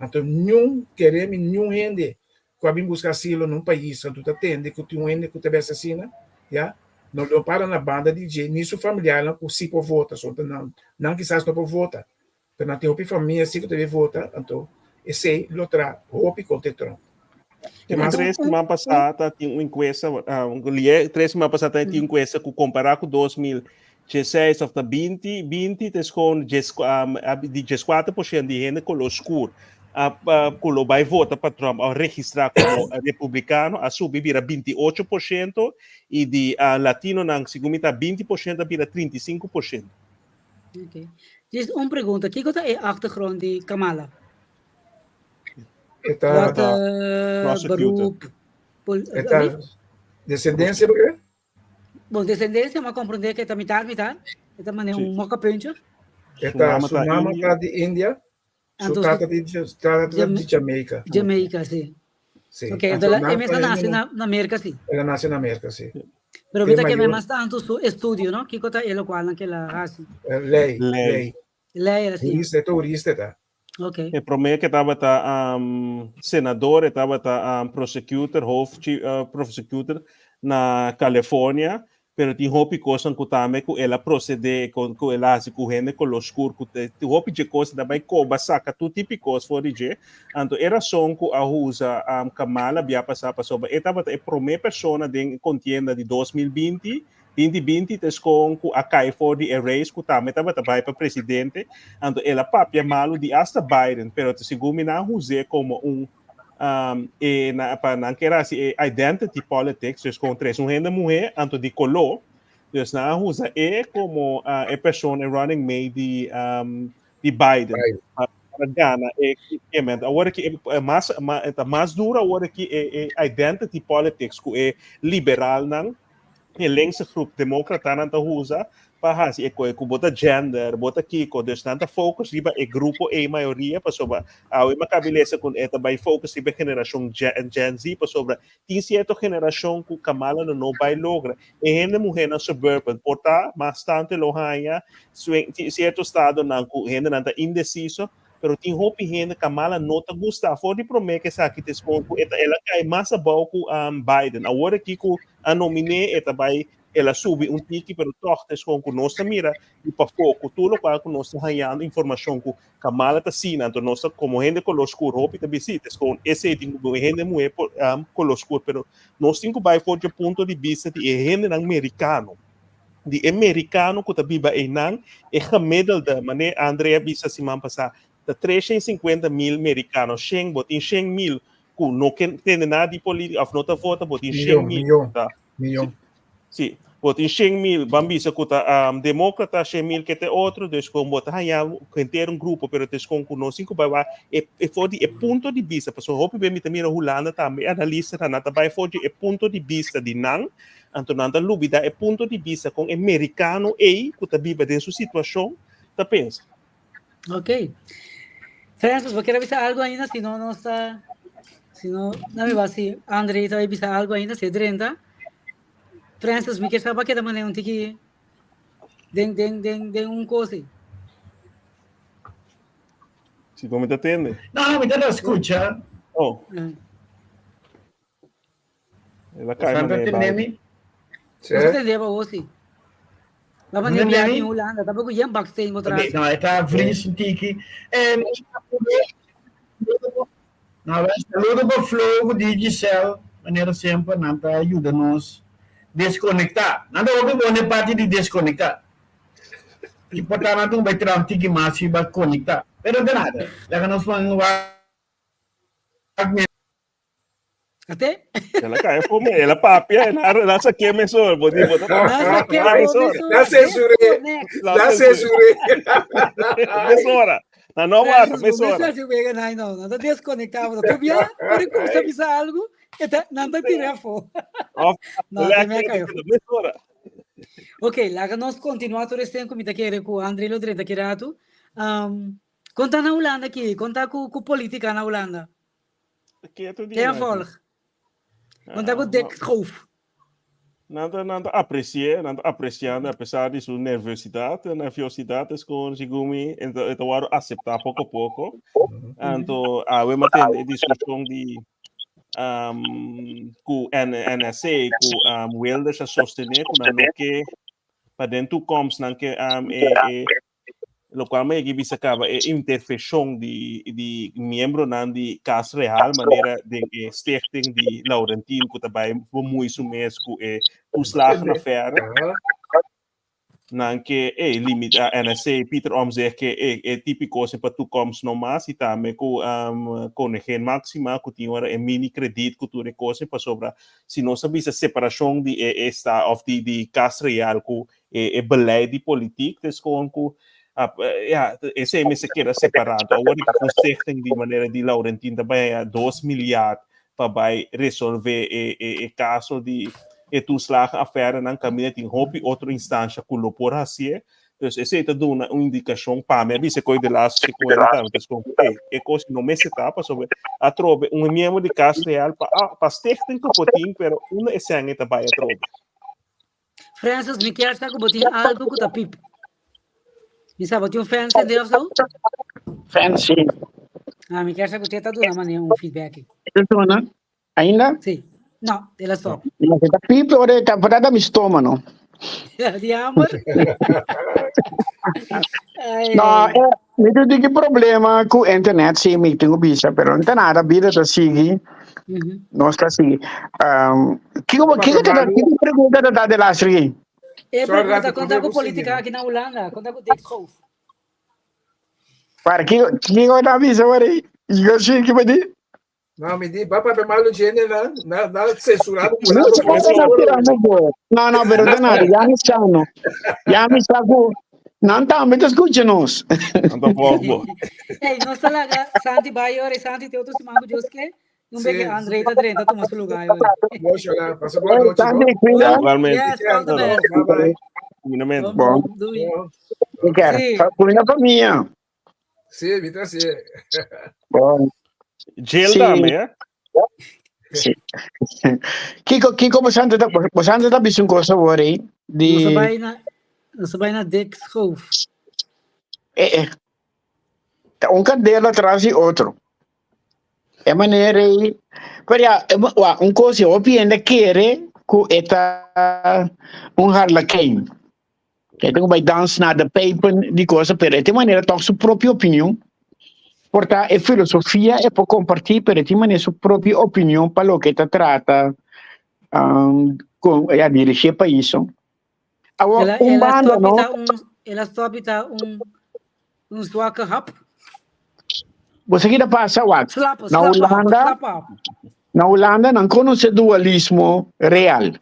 Anto niun, kere mi, niun hende ku a bin buska asilo na un pais anto ta tende ku tin un hende ku ta bes asina, ya, no lo para na banda di dje ni su familiarnan ku si por vota, so nan nan kisas no por vota, pero nan tin hopi famia si ku ta bin vota, anto esei lo traha hopi kontra Trump. Ke mas? Tres siman pasá ta tin un enkuesta, tres siman pasá ta tin un enkuesta ku kompará ku 2016 òf ta 20, 20 ta eskon di 14% di hende koló skur ku lo bai vota pa Trump òf registrá komo republikano a subi bira 28% i di latinonan segun mi ta 20% a bira 35%. Ok. Djis un pregunta, kiko ta e achtergrond di Kamala? E ta Wat Prosecutor. beroep? Pol E ta desendensia bo kre? Bon, descendencia, ma comprende que ta mitad, mitad. E ta mane un moka puntje. E Su ta, mama su ta mama India. ta di India, su Anto tata su di, tata ta Jama di Jamaica. Jamaica, sí. Sí. Ok, Anto entonces nan e mes a ta nace hende na, na Merca, sí. El a nace na Merca, sí. Pero E mi ta keme mayor mas tanto su estudio, no? Kiko ta e locual nan ke la haci? Ley, Ley. ley. Ley, asina. Jurista, e ta hurista ta. Ok. E promé ke tabata um, senador, e tabata um, prosecutor, hoofd prosecutor na California, pero tin hopi kosnan ku tambe ku el a procede, ku, ku el a hasi ku hende koló skur, ku te, hopi dje kos ta bai koba saka tur tipi kos for di dje. Anto e rason ku a usa um, Kamala bia pasá pasobra e tabata e promé persona den kontienda di 2020 Binti binti ta eskon ku a kai for di e race ku tambe tabata bai pa presidente, anto el a papia malu di asta Biden, pero ta segun mi nan a huz'é komo un e na pa nan kier hasi e identity politics, dus kon tres un hende muhé anto di koló, dus nan a huza e komo e persona e running mate di di Biden pa gana e kiemento. Awor aki e mas ta mas duro awor aki e identity politics ku e liberalnan e linkse groep demókratanan ta usa pa hasi e koe ku bo ta gender, bo ta kiko, dus nan ta focus riba e grupo ei mayoria pasobra awe mi a kabi lesa ku e ta bai focus riba e generashon Gen Z pasobra tin sierto generashon ku Kamala lo no bai logra. E hende muhénan suburban por ta mas tantu e lo haña sierto estadonan ku hendenan ta indesiso Pero tin hopi hende Kamala no ta gusta. For di promé ku esaki ta eskon ku e ta el a kai mas abou ku Biden. Awor aki ku a nominé e ta bai El a subi un tiki, pero tòg ta eskon ku nos ta mira di pafó ku tur lokual ku nos ta hañando informashon ku Kamala ta asina, anto nos ta komo hende koló skur hopi ta bisa si, ta eskon esei tin ku bin hende muhé por koló skur, pero nos tin ku bai for dje punto di bista di e hendenan merikano, di e merikano ku ta biba einan, e gemiddelde, manera Andre a bisa siman pasá, ta 350,000 merikano, shen, bo tin 100,000 ku no ke tende nada di polítika òf no ta vota, bo tin shen Miyon, mil miyon, ta. miyon. Sí, bo tin 100,000, ban bisa ku ta demókrata, 100,000 ke ta e otro, dus kon bo ta haña henter un grupo, pero ta eskon ku nos tin ku bai wak e e for di e punto di bista, pasobra hopi be mi ta mira Hulanda tambe e analistanan nan ta bai for di e punto di bista di nan, anto nan ta lubida e punto di bista kon e merikano ei ku ta biba den su situashon ta pensa. Ok. Francis, bo kier a bisa algo ainda? Si no, nos ta... Si no, na mi si André ta bisa algo ainda, si drenta. Francis, mi kier sa keda mané un tiki den, den, den, den un kosi. Si bo mi ta tende. No, mi ta escucha. Oh. El a kai Santa mané tende bai. mi? Sí. Nos tende ba hosi. Ba mané Tende biaha mi? in Hulanda, tabaku yen baksteen bo Ok, tras. no, está vries un tiki. No, saludo pa Flo ku Digicel, manera semper nan ta yuda nos desconecta. Nan ta hopi bon den parti di desconecta. Si por ta nan tin bai traha un tiki mas si ba conecta. Pero de nada, laga nos pon wak Ate? El a cae fome, el a papia, el a, el a saqué mesor, bo di, bo ta Na saqué Ah, fome mesora. mesora. La censuré. Desconnect. La censuré. Mesora. Na no wata, Francis, bo mesora. mester hasi wega nai no. Nan ta desconectá bo. Tu bia, ora ku sa bisa algo, e ta, nan ta tira afó. Of, No, te me cayó. mesora. Ok, laga nos continuá tur esten ku mi ta kere ku André lo drenta ki ratu. Konta na Hulanda ki, konta ku polítika na Hulanda. Keto di Ken naki. volg? Konta ku Ah, Dick no. Schoof. Nan ta, nan ta aprecié, nan ta apreciando a pesar di su nerviosidad, nerviosidad es con segun mi, e ta, e ta wòrdu aceptá poco poco. Anto, awe mi a tende e discusion di ku N, NSC, ku Wilders a sostené ku nan no ke pa den toekomst nan ke e, e Locual mi yegi bisa caba e interfeccion di di miembronan di Cas Real manera den e stichting di Laurentien cu ta bay bemoei su mes cu e toeslagenaffaire. Nan ke e limita NSC, Pieter Omtzigt ke e e tipico se pa toekomst no mas y tambe cu Koningin Maxima cu tin ora e mini krediet cu tur e cos pasobra si nos a bisa separacion di e esta of di di Cas Real cu e e beleid di politiek dus gewoon ku ja esei mester keda separá. Anto awor di ku stichting di manera di Laurentien ta bai haña 2 miljard pa bai resolve e e e kaso di e toeslagenaffaire kaminda tin hopi otro instansha ku lo por hasié. Dus esei ta duna un indikashon pa mi a bisa koe de laatste 50 aña dus kon e e kos no mester ta pasobra atrobe un miembro di Cas Real pa pa stichting ku por tin pero unda esei ta bai atrobe. Francis, mi kier sa ku bo tin algo ku ta pip. Mi sa bo tin un fans en of zo? Fancy. Ah, mi kier sa ku te ta duna mane un feedback. Duna? Ainda? Si. No, el a stop. No, ta pip ora ta ta mi estómago. Di hamber? Ai, No, mi tin ki problema ku internet, si mi tin bisa, pero no ta nada, bida ta sigui. Nos ta sigui. Kiko kiko ta kiko pregunta ta da de laatste keer? E Sorry, pregunta Rafi, konta ku probeer politika seguir. aki na Hulanda, konta ku Dick Schoof. Para kiko kiko ta bisa wari? Kiko si kiko di? No, mi di, va papia malo gene na, na, na censurado por No, algo. se pone na tirando bo. No, no, pero de nada, ya mi sa no. Ya mi sa ku nan tambe ta escucha nos. Anto volg bo. Hey, nos ta laga Santi bai ora, Santi te otro siman ku Dios ke. Un beke André ta drenta tuma su lugar ora. Bon, Shola, pasa buena noche, Santi, no? cuida. Igualmente. Yes, all the best. Bye bye. Cuidamento. Bon, bon, doei. Bon. Te quero. Sí. Cuida famia. Sí, mi ta sí. Bon. Jill Sí. tambe, eh? Sí. Kiko, Kiko, bosante ta, bosante ta bisa un cosa awor, eh? Nos Di, bai na nos bai na Dick Schoof. eh. Ta un candela atrás di otro. E manera aí. Pero ja, wa, un cosa, hopi hende kere. ku e ta un harlekijn. E ta ku bai dans na de pijpen di cosa, pero e tin manera toch su propio opinion. Por ta e filosofia e por comparti, pero e tin manera su propio opinion pa loke ta trata um, con, ja, dirigi e pais. No? Awor, Ela, un ela banda, stop no? ta un, ela stop ta un, un zwakke hap. Bo sa kita pasa, wak? Slappe, Na slappe hap, Hulanda, slappe hap. na Hulanda nan conoce dualismo real.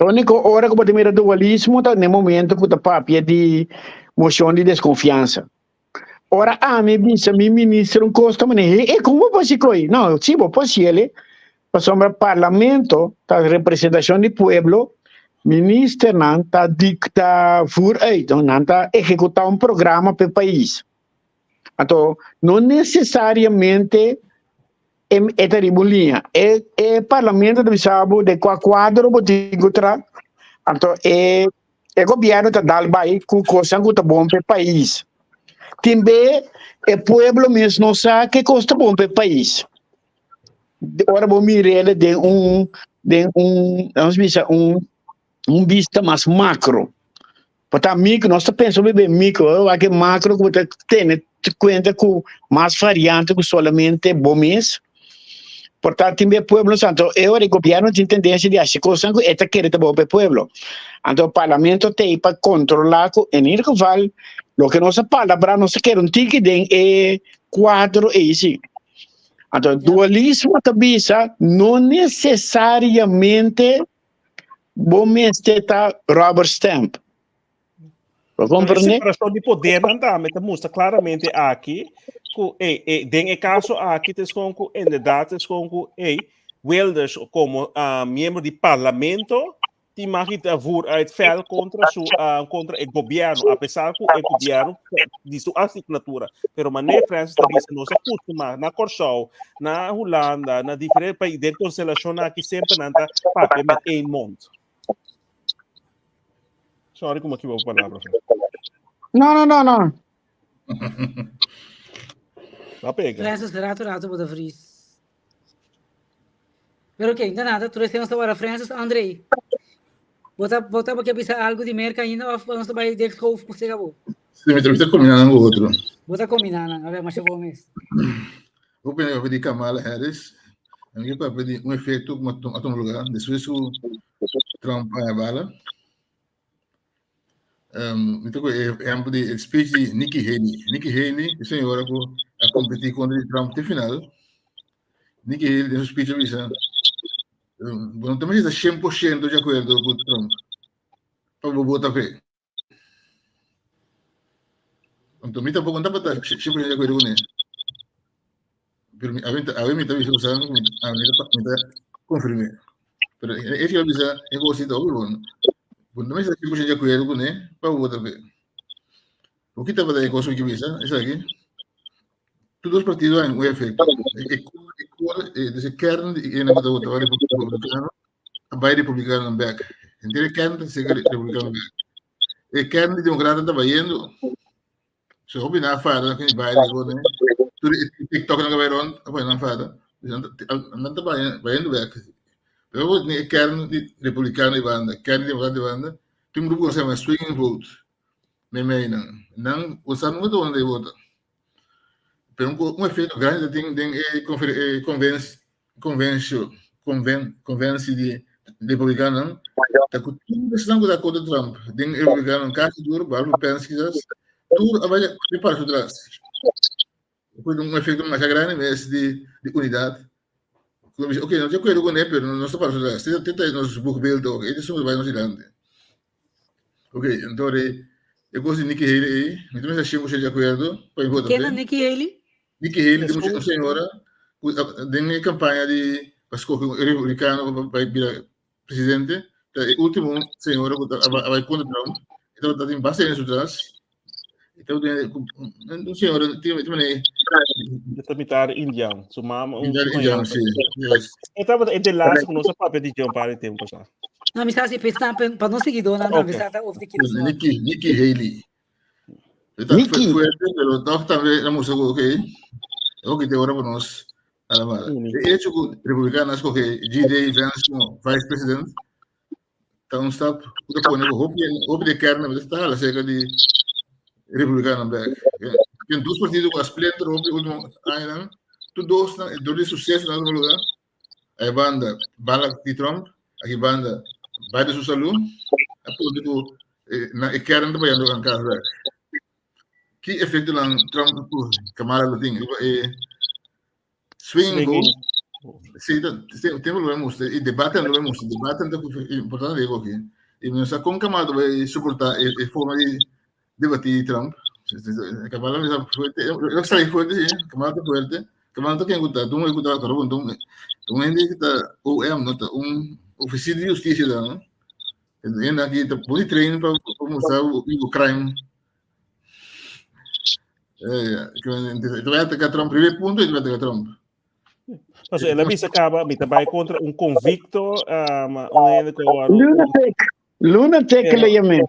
Único ora ku bo ta mira dualismo ta n'e momento ku ta papia di mocion di desconfiansa. Ora ami bisa mi minister un kos ta mane, he, e kon bo por hasi koi? No, si bo por hasi ele, pasobra parlamento ta representacion di pueblo, ministernan ta dicta voer uit, nan ta ehecuta un programa p'e pais. Anto, no necesariamente e, e ta riba un liña. E, e parlamento ta bisa bo de kua kuadro bo tin ku tra. Anto e, e gobierno ta dal bai ku kosnan ku ta bon pa e pais. Tin be e pueblo mes no sa ke kos ta bon pa e pais. Ora bo mir'é den un, den un, vamos bisa un, un bista mas macro. Pa ta micro, nos ta pensa bebe micro, ora wak e macro ku bo ta tene kuenta ku mas variante ku solamente bo mes. Por ta tin be pueblo anto e ora e gobierno tin tendencia di hasi kosnan ku e ta kere ta bon pa e pueblo. Anto parlamento t'ei pa kontrola ku en ieder geval loke nos a palabra nos ta kere un tiki den e kuadro ei si. Anto dualismo ta bisa no necesariamente Bo mester ta rubber stamp. Bo Pero e comprende? separacion di podernan tambe ta mustra claramente aki ku ey, ey, den e caso aki ta escon ku inderdaad ta escon ku ey, Wilders como ah, miembro di parlamento tin mag di ta voer uit fel contra su ah, contra e gobierno, a pesar ku e gobierno di su asignatura. Pero mané Francis ta bisa nos a kustumá na Kòrsou na Hulanda, na diferente pais, den constelacion aki semper nan ta papia met één mond. Sorry como equivoco palabra. No, no, no, no. Va pega. Francis, rato rato bo ta vries. Pero ok, no nada, tur esei nos ta wara Francis, André. Bo ta, bo ta ke bisa algo di Merca ainda of nos ta bai dek schoof ku sega bo? Si, mi ta, mi ta kombiná nan ku otro. Bo ta kombiná nan, a ver, masha bo mes. Bo pena papia di Kamala Harris, mi ke papia di un efekto ku a tuma lugá despues ku Trump a haña bala. Mi ta ku e ehèmpel di e speech di Nikki Haley. Nikki Haley, e señora ku a kompetí kontra di Trump te final. Nikki Haley den su speech a bisa, bo no ta mester ta 100% di akuerdo ku Trump pa bo vota p'e. Anto mi tampoco no tabata 100% di akuerdo kuné. Pero mi, awe, awe mi ta bisa ku mi, a mi ta, mi ta konfirmé. Pero e e bisa e kosita hopi bon. Bo no mester 100% di akuerdo kuné pa bo vota p'e. Bo ki tabata e kos ku bisa esaki? Tur dos partido han un efecto. E, e, e, e, dus e kern di e ku ta vota republicano, a bai republicano back. Henter e kern ta sega republicano back. E kern di democrata ta bayendo. So hopi na fada ku Biden go ne. Tur e TikTok na bai rond, a bai na fada. Nan ta bayendo back. Pero bo ni e kern di republicano di banda, kern di democrata di banda, tin un grupo ku se llama swing vote. Meimei nan. Nan, bo sa nunca ta wanda e vota. Pero un, un efecto grande tin den e confer, e convenci, convencio, conven, convenci di republicanonan, ta cu tur esnan cu ta contra Trump, den republicanonan casi tur, behalve Pence quizás, tur a bay a para su tras. Fue un efecto masha grande mes di, di unidad. Cu bisa, ok, no te acuerdo con él, pero no, no está para su tras. Este, este nos boekbeeld ook. Este es un bay nos delante. Ok, entonces, e kos di Nikki Haley ei, mi ta mester 100% di akuerdo pa mi vota Ken p'e. Nikki Haley? Nikki Haley ta un señora ku den e kampaña di pa skohe un republikano pa bai bira presidente, ta e último señora ku a bai kontra Trump, e tabata tin basta hende su tras, e tabata un señora tin manera E ta mitar indian, su mama un mitar indian, si, yes. E tabata e de laatste ku nos a papia di dje un par di tempu pasá. No, mi sa si pensá pa nos seguidornan tambe sa ta of di kiko. Nikki, Nikki Haley. E ta Nikki. fuerte, pero toch tambe a mustra ku oké, oké te ora pa nos. A la mala. E hecho ku republikano a skohe J.D. Vance komo vice president ta un stap ku ta pone ku hopi hopi de kern ta hala serka di republikano bek. Tin dos partido ku a splinter hopi ultimo añanan. Tur dos nan dor di suseso nan a tuma luga. Ai banda bala di Trump, aki banda Biden su salú a pone ku na e kern ta bayando kan kas bek. Ki efectonan Trump ku Kamala lo tin riba e swing vote? Sí, tempo lo mustra e debate lo mustra, debate ta importante digo aki. E no sa kon Kamala ta bai soporta e, e forma di debatir Trump. Kamala bisa fuerte, eu sai fuerte sí, Kamala ta fuerte. Kamala ta ken ku ta, dun ku ta, karo dun, un hende ku ta OM, no ta un oficial di justicia da, no? En aki ta pone train pa pa mustra o crime. Eh, te vai atacar Trump, primeiro ponto, e vai atacar Trump. Paso ela bisa caba, mi bai contra un convicto, um, un hende ku Lunatic, lunatic Pero- le llamé.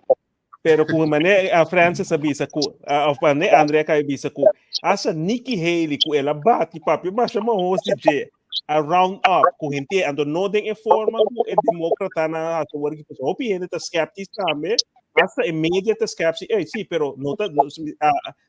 Pero ku mané a Francis a bisa ku of mané Andrea ka bisa ku asa Nikki Haley ku ela bati papia masha mahos di dje a round up ku hente anto no den e forma ku e demókrata nan hasi awor ki pasobra hopi hende ta skeptis tambe hasta e media ta skepsis ey si pero no ta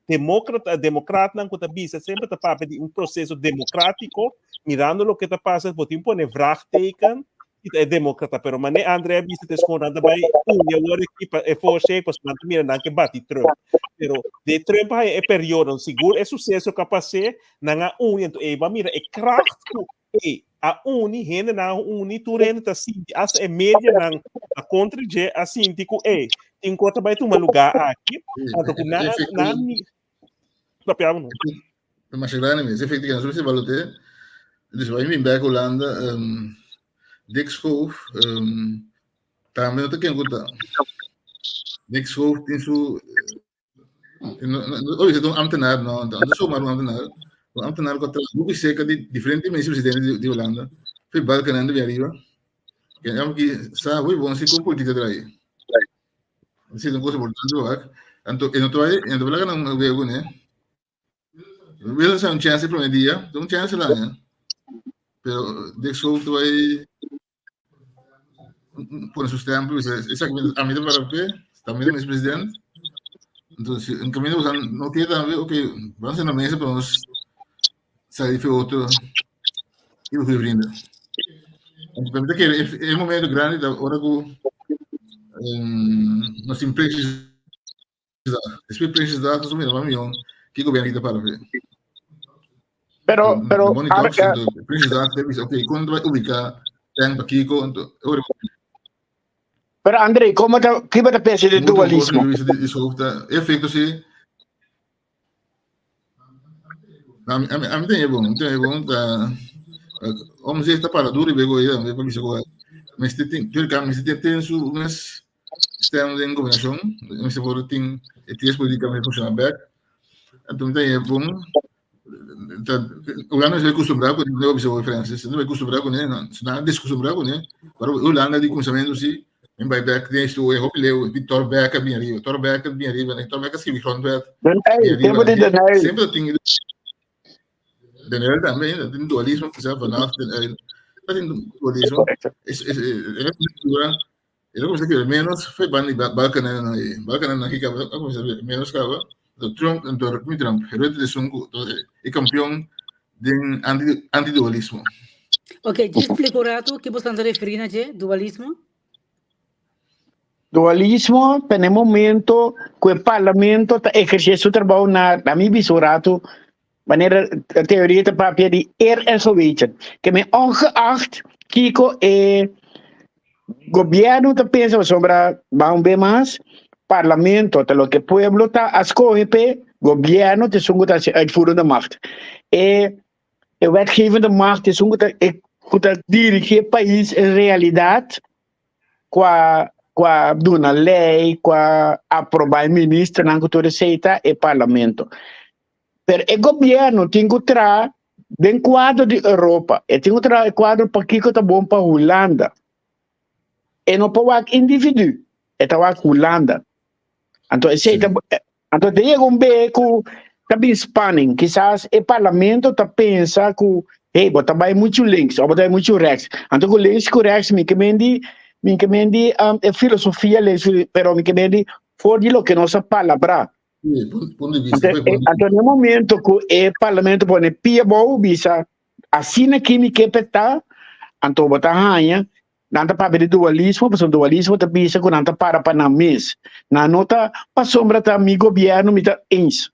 demókrata demokratnan ku ta bisa semper ta papia di un proseso demokratiko mirando loke ta pasa bo tin pone vraagteken i ta e demókrata pero mané André a bisa ta eskon nan ta bai uni awor aki pa e forse pasobra nan ta mira nan ke bati Trump pero de Trump a haña e periodo sigur e suseso ku a pas'é nan a uni anto ei bo a mira e kracht ku ei a uni hendenan a uni tur hende ta sinti asta e medianan a kontra dje a sinti ku ei tin ku ta bai tuma lugá aki anto ku nan nan papia bo no. Masha grandi mes. Efecto que nos mester balote. Dus wij bin back Holanda, um, Dick Schoof, um, tambe no ta ken ku ta. Dick Schoof tin su no, oh, un ambtenaar, no, no ta zomaar un ambtenaar. Un ambtenaar ku a traha hopi serka di diferente minister-presidente di, di Holanda. Foi Balkenende bi ariba. Ken am ki sa hopi bon si kon politica draai. Si, un cosa importante wak. Anto, e no ta bai, e no ta bai laga nan wegu, ne? Willen zijn un chance prome dia, un chance la, hè? Pero Dick Schoof ta bai pone su stempel, bisa, esaki a mi ta para pe, tambe ta mis president. Entonces, en camino usan no tiene tambe, ok, vamos a na mesa para nos salir fe otro y goede vrienden. Entonces, permite que el momento grande da ora ku um, nos tin precies Después precies da, nos mira, mami, que gobierno kita para fe. Pero, pero, arca... Precies da, ok, kon vai ubicar ten pa Kiko, entonces, ora Pero André, como ta, que ta pensa de dualismo? Efecto sí. A mi, a mi, a mi tem bom, tem bom, tá. Om zegt ta para duro bego aí, me pa bisa ko. Mester tin, tuurlijk, mester tin su mes stem den gobernacion, mester por tin e ties politica mester funciona back. Enton tem bom. Ta, Holanda se acostumbra con ne bisa Francis, no acostumbra con ne, na descostumbra con ne. Pero Holanda di comienzo si, en bij back den sto e hopi leu, di Thorbecke bin arriba, Thorbecke bin arriba, en Thorbecke scribi grondwet. Den Uyl, tempo di Den Uyl. Semper tin Den Uyl tambe, tin dualismo, quizá vanaf Den Uyl. Tin dualismo. Es es es cultura. E cosa que menos fue ban di Balkenende na e Balkenende na kika a comienza menos kaba. Trump, mi Trump, Rutte de Sungu, e campeón den anti antidualismo. Ok, djis splika un ratu ki bo sta referí na dje, dualismo? Dualismo ta na e momento ku e parlamento ta ehersé su trabou na, na mi bisa un ratu, manera e teoria ta papia di eer en geweten. Ke men ongeacht kiko e gobièrnu ta pensa pasobra ban un be mas, parlamento ta loke pueblo ta a skohe p'e, gobièrnu ta esun ku ta hasi uitvoerende macht. E E wetgevende macht esun ku ta e ku ta dirigi e pais en realidat kua kua duna lei, kua aproba e ministernan ku tur esei ta e parlamento. Pero e gobierno tin ku traha den kuadro di Europa, e tin ku traha e kuadro pakiko ta bon pa Hulanda. E no por wak individu, e ta wak Hulanda. Anto esei ta anto te yega un be ku ta bin spanning. Kisas e parlamento ta pensa ku Hey, bo ta bai muchu links of bo ta bai muchu rechts. Anto ku links ku rechts mi ke men di mi ke men di um, e filosofia links, pero mi ke men di for di loke nos a palabrá. Sí, punto di vista. Anto, e, anto na momento ku e parlamento pone pia bou bisa asina ki mi ke peta, anto bo ta haña nan ta papia di dualismo, pasobra dualismo ta bisa ku nan ta para pa nan mes. Nan no ta pasobra ta mi gobierno mi ta eens.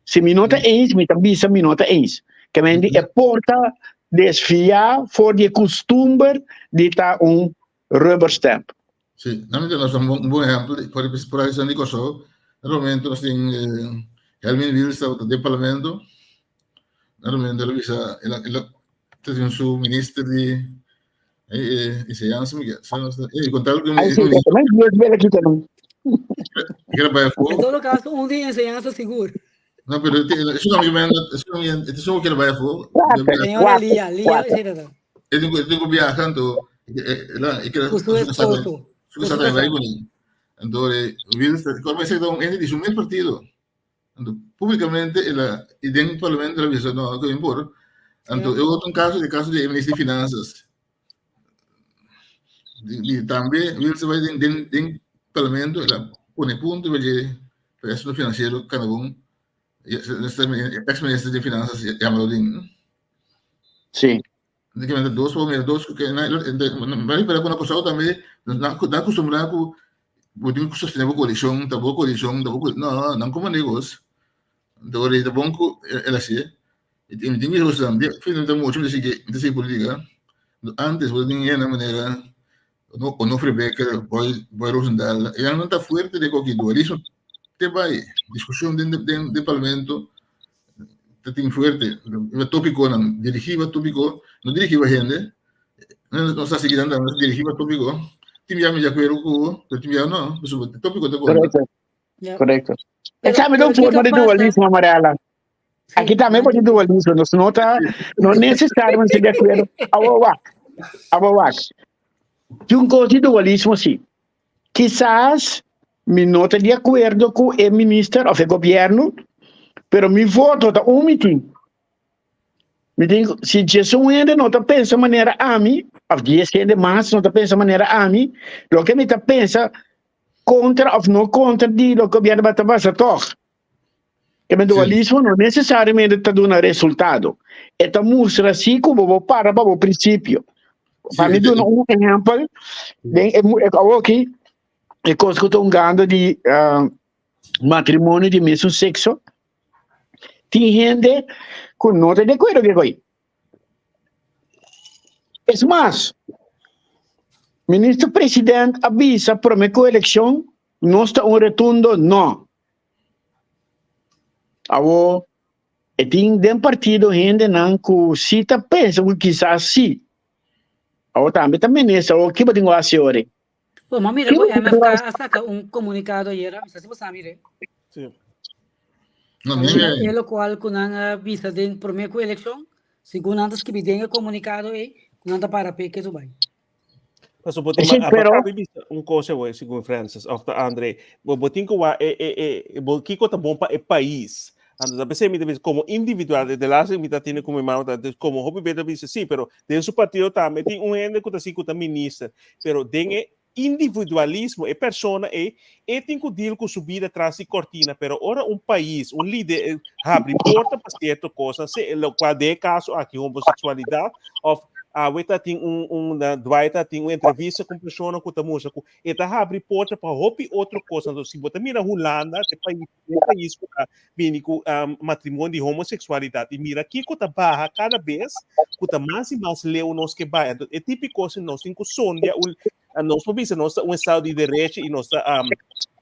Si mi no ta eens, mi ta bisa mi no ta eens. Ke men di e por ta desviá for di e kustumber di ta un rubber stamp. Sí, na mi nos un bon, un bon ehempel, por por ejemplo, di Kòrsou, na momento nos tin eh, Helmin Wiels tabata den parlamento, na momento el a bisa, el a, el a tin su minister di eh, eh, enseñanza, mi ke, eh, contar ku Ay, sí, también Dios bela kita no. Quiero para En todo caso, un día enseñanza seguro. No, pero eso no me eso no me eso no quiero vaya fo. Señora Lía, Lía, es verdad. Eu tenho eu tenho viajando, lá, e que Com su esposo. Su sa vai com ele. Então, Wills, como ese don é de su mesmo partido. Então, publicamente, ela e dentro do parlamento ela disse, não, que impor. Então, eu outro caso de caso de ministro de finanças. E também, Wills vai dentro do parlamento, ela pone ponto e vai dizer, asunto financeiro, cada um, ex-ministro de finanças, Jamaludin. Sí. Prácticamente dos por dos que na pero con cosa también na na acostumbrado ku bo tin ku sostener bo coalición, ta bo coalición, ta bo no, no como negos. Então, ta bom ku ela así. E tem tem que también, fin mucho me sigue, me sigue política. Antes, bo tin na manera no Onofre Becker, Boy Boy Roosendaal, ela não está fuerte de qualquer dualismo. Te vai discussão dentro dentro do parlamento te tin fuerte. Iba tópico, nan dirigí iba tópico, no dirigí iba gente, no, no está siguiendo, no dirigí iba tópico. Tim ya me de acuerdo con, pero tim ya no, pues tópico te conta. Correcto. Ja. Correcto. Pero, Esa me da pero un forma kiko de pasa? dualismo, Mariela. Sí, Aquí también pode dualismo, nos no ta, no necesariamente de acuerdo. Awo wak, awo wak. Tin un cos di dualismo sí. Kisas mi no ta di acuerdo cu e minister of e gobierno, pero mi voto ta un mi tin. Mi tin, si djes un hende no ta pensa manera ami, of dies hende mas no ta pensa manera ami, loke mi ta pensa contra of no contra di loke gobierno ta basa toch. E dualismo no necesariamente ta duna resultado. E ta mustra si ku bo para pa bo principio. Pa mi duna un ehempel, den e awoki e kos ku ta hungando di uh, matrimonio di mesun sexo, tin hende ku no ta de acuerdo ku e Es mas, minister president a bisa prome ku elekshon nos ta un retundo no. Awo e tin den partido hendenan ku si ta pensa ku kisas si. Awo tambe ta menesa awo kiba tin ku hasi ori. Bo, ma mira ku MFK a saka un komunikado ayera, mi sa si bo sa mire. Sí. No, mi E lokual ku nan a bisa den prome ku elekshon, segun nan ta skibi den e komunikado ei, ku nan ta para p'e ketu bai. Paso bo tin Sí, ma pero- acabe bisa un cosa we segun Francis of ta Andre. Bo bo tin ku wa e e e bo kiko ta bon pa e pais. Anto ta pensei mi ta bisa como individual de laatste mi ta tiene como mi ta como hopi beta bisa sí, pero den su partido tambe tin un hende ku ta si ku ta minister, pero den e individualismo e persona e e tin ku deal ku su bida tras di cortina, pero ora un pais, un lider habri porta pa cierto cosa, se lo cual de caso aki homosexualidad of awe ta tin un un na Dwight ta tin un entrevista ku un persona ku ta mustra ku e ta habri porta pa hopi otro cosa. Entonces, si bo ta mira Hulanda, e pais, e pais ku ta bini ku um, matrimonio di homosexualidad i mira kiko ta baha kada bes ku ta mas i mas leu nos ke bai. Entonces, e típiko si nos tin ku sondia un nos por bisa nos ta un estado di derecho i nos ta um,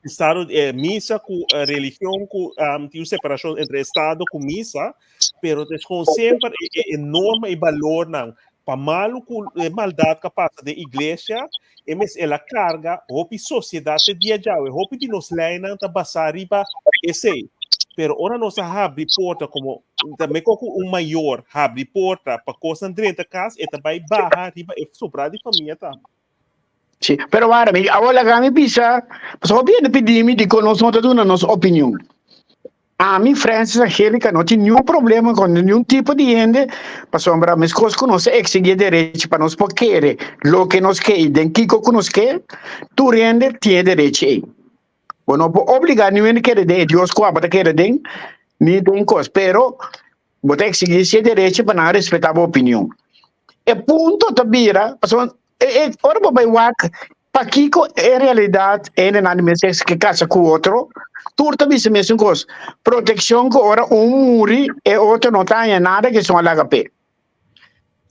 estado eh, misa ku eh, religion ku um, tin un separashon entre estado ku misa, pero het is gewoon semper e, e, e norma e balornan pa malu ku e maldad ka pasa den iglesia, e mes el a carga hopi sociedad te dia djawe, hopi di nos leinan ta basá riba esei. Pero ora nos a habri porta como tambe koku un mayor habri porta pa kosnan drenta kas, e ta bai baha riba e sobrá di famia tambe. Sí, pero wara mi, awor laga mi bisa, pasobra hopi hende pidi mi dikon nos no ta duna nos opinion. Ami, Francis Angelica, no tin niun problema ku niun tipo di hende, pasobra meskos ku nos a eksigí e derechi pa nos por kere loke nos ke i den kiko ku nos ke, tur hende tin e derechi ei. Bo no por obligá niun hende kere den e Dios ku abo ta kere den, ni den kos, pero bo ta eksigí si e derechi pa nan respetá bo opinion. E punto ta bira, pasobra ora bo bai wak Pakiko en realidat hendenan di mes sexo ke kasa ku otro? Tur ta bisa mesun kos, protekshon ku ora un muri e otro no ta haña nada ke esun a laga p'e.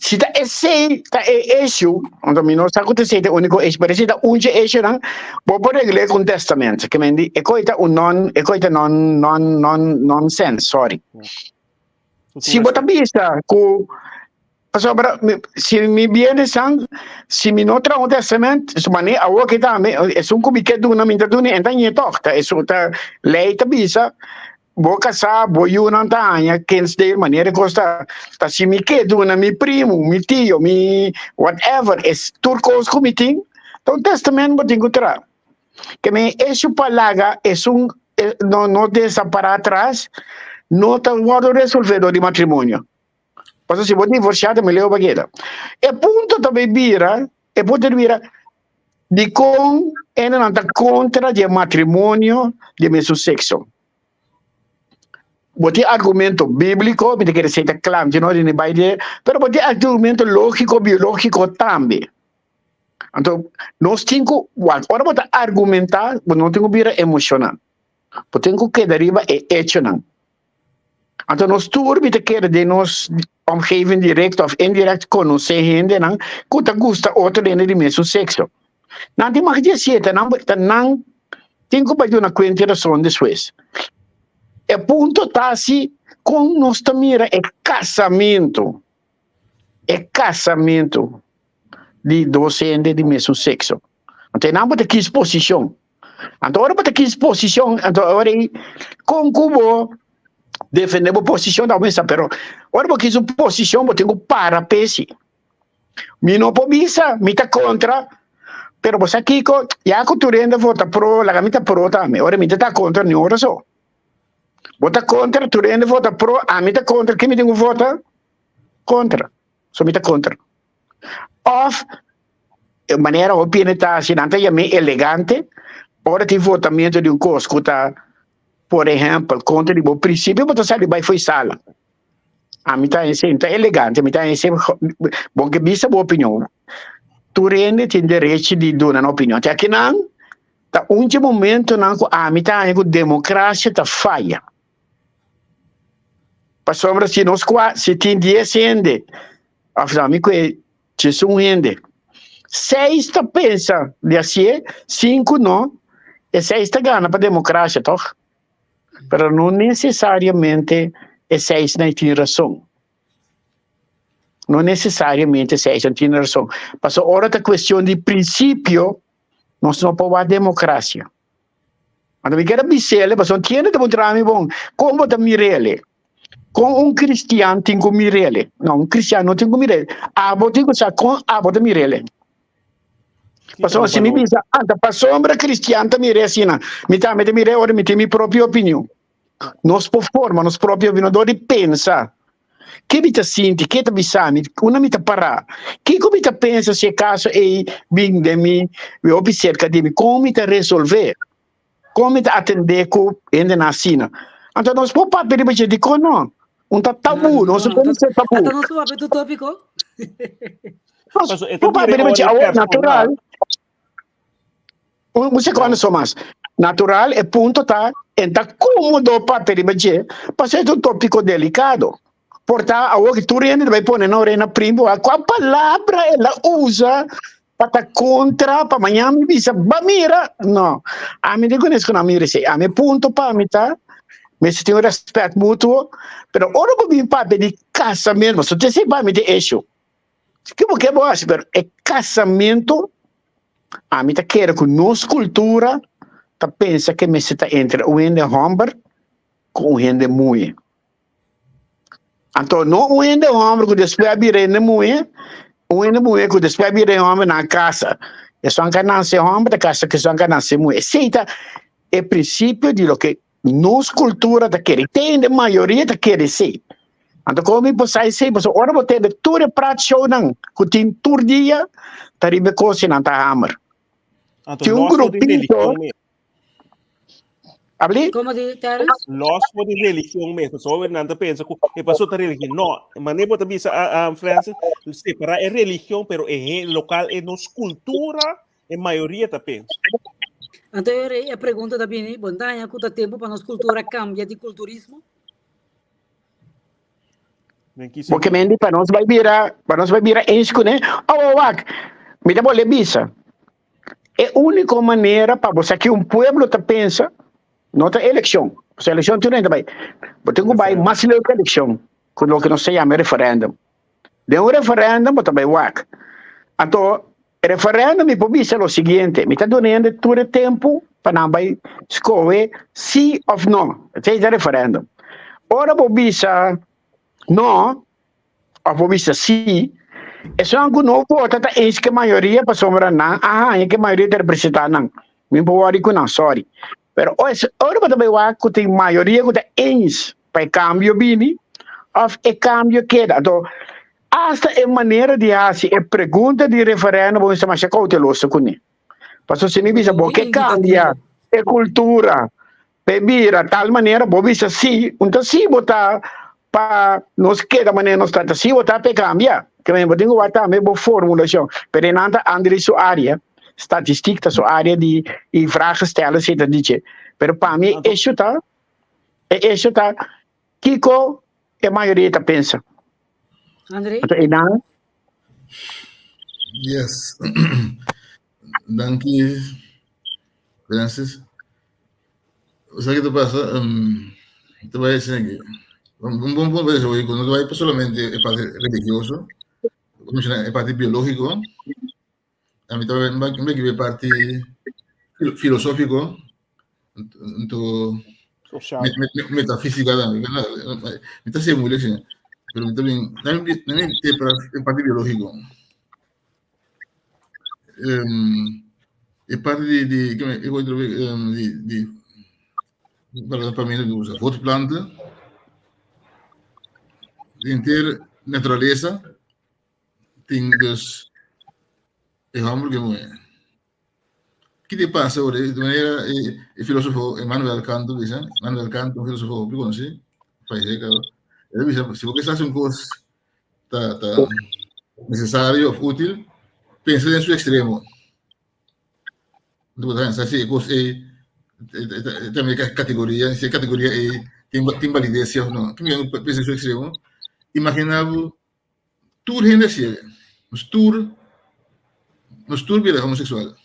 Si ta esei ta e issue, anto mi no sa ku ta esei ta e uniko issue, pero esei ta un dje issuenan, bo por regl'é ku un testament. Ke men di e koi ta un non, e koi ta non non non nonsense, sorry. Si bo ta bisa ku Pasobra si mi bienes san, si mi no traha un testament, su manera awor ki tambe, esun ku mi ke duna mi ta duna, en ta ñe tòg, ta esun ta lei ta bisa, bo kasá, bo yunan ta haña kindsdeel, manera e kos ta, ta si mi ke duna mi primu, mi tio, mi whatever, es tur kos ku mi tin, ta un testament bo tin ku traha. Ke men esun palaga esun no no desampará atras, no ta wòrdu resolvé dor di matrimonio. Pasobra si bo divorciá ta meleo bo keda. E punto ta bay bira, e punto ta bira dikon hendenan ta kontra di e matrimonio di e mesun sekso. Bo tin argumento bíbliko, mi ta kere esei ta kla, mi no rini bay de, pero bo tin argumento lógiko, biológiko tambe. Anto nos tin ku wak, ora bo ta argumentá, bo no tin ku bira emoshoná. Bo tin ku keda riba e echonan. Anto nos tur mi ta kere den nos omgeving direct of indirect konosé hendenan ku ta gusta otro hende di mesun sekso. Nan tin mag di hasié, ta nan ta nan tin ku bai duna kuenta i rason despues. E punto ta si kon nos ta mira e kasamentu, e kasamentu di dos hende di mesun sekso. Anto e nan bo ta kis posishon. Anto ora bo ta kis posishon, anto ora ei kon ku bo defende bo posishon ta mester, pero ora bo kis un posishon bo tin ku para p'esi. Mi no por bisa mi ta kontra, pero bo sa kiko, ya ku tur hende vota pro, laga mi ta pro tambe, ora mi ta ta kontra niun ora so. Bo ta kontra, tur hende vota pro, ami ta kontra, ken mi tin ku vota? Kontra. So mi ta kontra. Of e manera hopi hende ta hasi, nan ta yam'é elegante, ora tin votamentu di un kos ku ta, por ehèmpel, kontra di bo prinsipio, bo ta sali bai fo'i sala. Ami ta hesei, mi ta elegante, mi ta hesei, bo ke bisa bo opinion. Tur hende tin derechi di duna nan opinion. Te akinan ta un dje momentonan ku ami ta haña ku demokrasia ta faya. Pasobra si nos kua, si tin dies hende, of no, mi kue djesun hende, seis ta pensa di hasié, sinku no, e seis ta gana pa demokrasia, tòg? Pero no nesesariamente e seisnan tin rason. No nesesariamente e seisnan tin rason. Pasobra ora ta kuestion di prinsipio, nos no por wak demokrasia. Anto mi kier a bis'el, pasobra kende ta puntra mi bon, kon bo ta mir'el? Kon un kristian tin ku mir'el? No, un kristian no tin ku mir'el. Abo tin ku sa kon abo ta mir'el. Pasobra si mi bisa, anta pasobra kristian ta mir'é asina, mi tambe ta mir'é ora mi tin mi propio opinion. Nos por forma nos propio opinion dor di pensa. Ke mi ta sinti? Ke ta bisa mi? Unda mi ta pará? Kiko mi ta pensa si e kaso ei bin den mi, mi hopi serka di mi? Kon mi ta resolvé? Kon mi ta atendé ku hendenan asina? Anto nos por papia riba dje, dikon no? Un ta tabú, nos no por ser tabú. Anto nos por papia tur tópiko? Nos por papia riba dje, awor natural. Un secondo so mas. Natural, e punto ta, en ta cómodo papia riba dje, pasobra e ta un tópico delicado. Por ta awor ki tur hende ta bai pone na orena primo, a cua palabra el a usa pa ta contra, pa mañana mi bisa, ba mira! No, ami di conoce cu nan mira esey. Ami e punto pa mi ta, mester tin un respet mutuo, pero ora bo bin papia di casamento, pasobra ta esey pa mi ta e issue. Ke bo ke bo hasi, pero e kasamentu, ami ta kere ku nos kultura ta pensa ke mester ta entre un hende hòmber ku un hende muhé. Anto no un hende hòmber ku despues a bira hende muhé, un hende muhé ku despues a bira hòmber nan a kasa. Esun ka nase hòmber ta kasa ku esun ka nase muhé. Esei ta e prinsipio di loke. Nos kultura ta kere, tende mayoria ta kere esei. Anto kon mi por sa esei? Pasobra ora bo tende tur e praatshownan ku tin tur dia, ta riba e kos nan ta hamer. Anto Tin un los for di grupito, religion mes. abli? Como di Terence? Los for di religion mes. Pasobra nan ta pensa ku e paso ta religion. No, mane bo ta bisa ah, ah, Francis, separa e religion, pero e he- lokal e nos kultura E mayoria ta pensa. Anto e rei e pregunta ta bini, bo ta haña ku ta tempu pa nos kultura kambia di kulturismo? Den ki Bo ke sentido? mendi pa nos bai bira, pa nos bai bira eens kuné? Oh, wak, mi ta bolbe bisa. E úniko manera pa bo sa ki un pueblo ta pensa, no ta elekshon. Pasobra elekshon tur hende ta bai. Bo tin ku bai Referendum. mas leu ku elekshon, ku loke nos ta yama e referendum. Den un referendum bo ta bai wak. Anto referendum mi por bisa lo siguiente, mi ta duna hende tur e tempu pa nan bai skohe si of no. Esei ta referendum. Ora bo bisa no of bo bisa si, esun ku no vota ta eens ku e mayoria pasobra nan a haña ku e mayoria ta representa nan. Mi por wòri ku nan, sorry. Pero ora bo ta bai wak ku tin mayoria ku ta eens pa e kambio bini of e kambio keda. Anto hasta e manera di hasi e pregunta di referendum bo mester masha kouteloso kuné. Pasobra si mi bisa bo ke kambia e kultura pa e bira tal manera bo bisa si, un ta si bo ta pa nos keda manera nos ta, ta si bo ta pa e kambia. Ke men bo tin ku wak tambe bo formulashon. Pero e nan ta André su área, statistiek ta su área di i vragen stellen si ta diche. Pero pa mi esho ta E hecho ta kiko e mayoria ta pensa. André? Anto einan. Yes. Danki, Francis. Sa ke ta pasa? Um, te bai asina aki. Un bon punto parece hoy, no te bai solamente e parte religioso, menciona e parte biológico, a mi ta bai e parte filosófico, Anto Social. metafísica tambe. Mi ta sigue moeilijk, sí. Pero mi ta bien, mi te para e parte biológico. Um, e parte di, di, que me, ik um, di, di, para, para mim, usa voortplanten, de inteira natureza, tem dus, e hòmber ku e muhé. Ki ta pasa ora? Di manera e filosofo Immanuel Kant ta bisa, Immanuel Kant un filosofo hopi konosí, falesé kaba, el a bisa si bo ke sa si un kos ta ta nesesario òf útil, pensa den su ekstremo. Bo ta pensa si e kos ei ta mi kategoria, si e kategoria ei tin tin balides òf no. Ki mi pensa den su ekstremo? Imaginá bo Tur hende ciega. Nos tur, nos tur bira homosexual.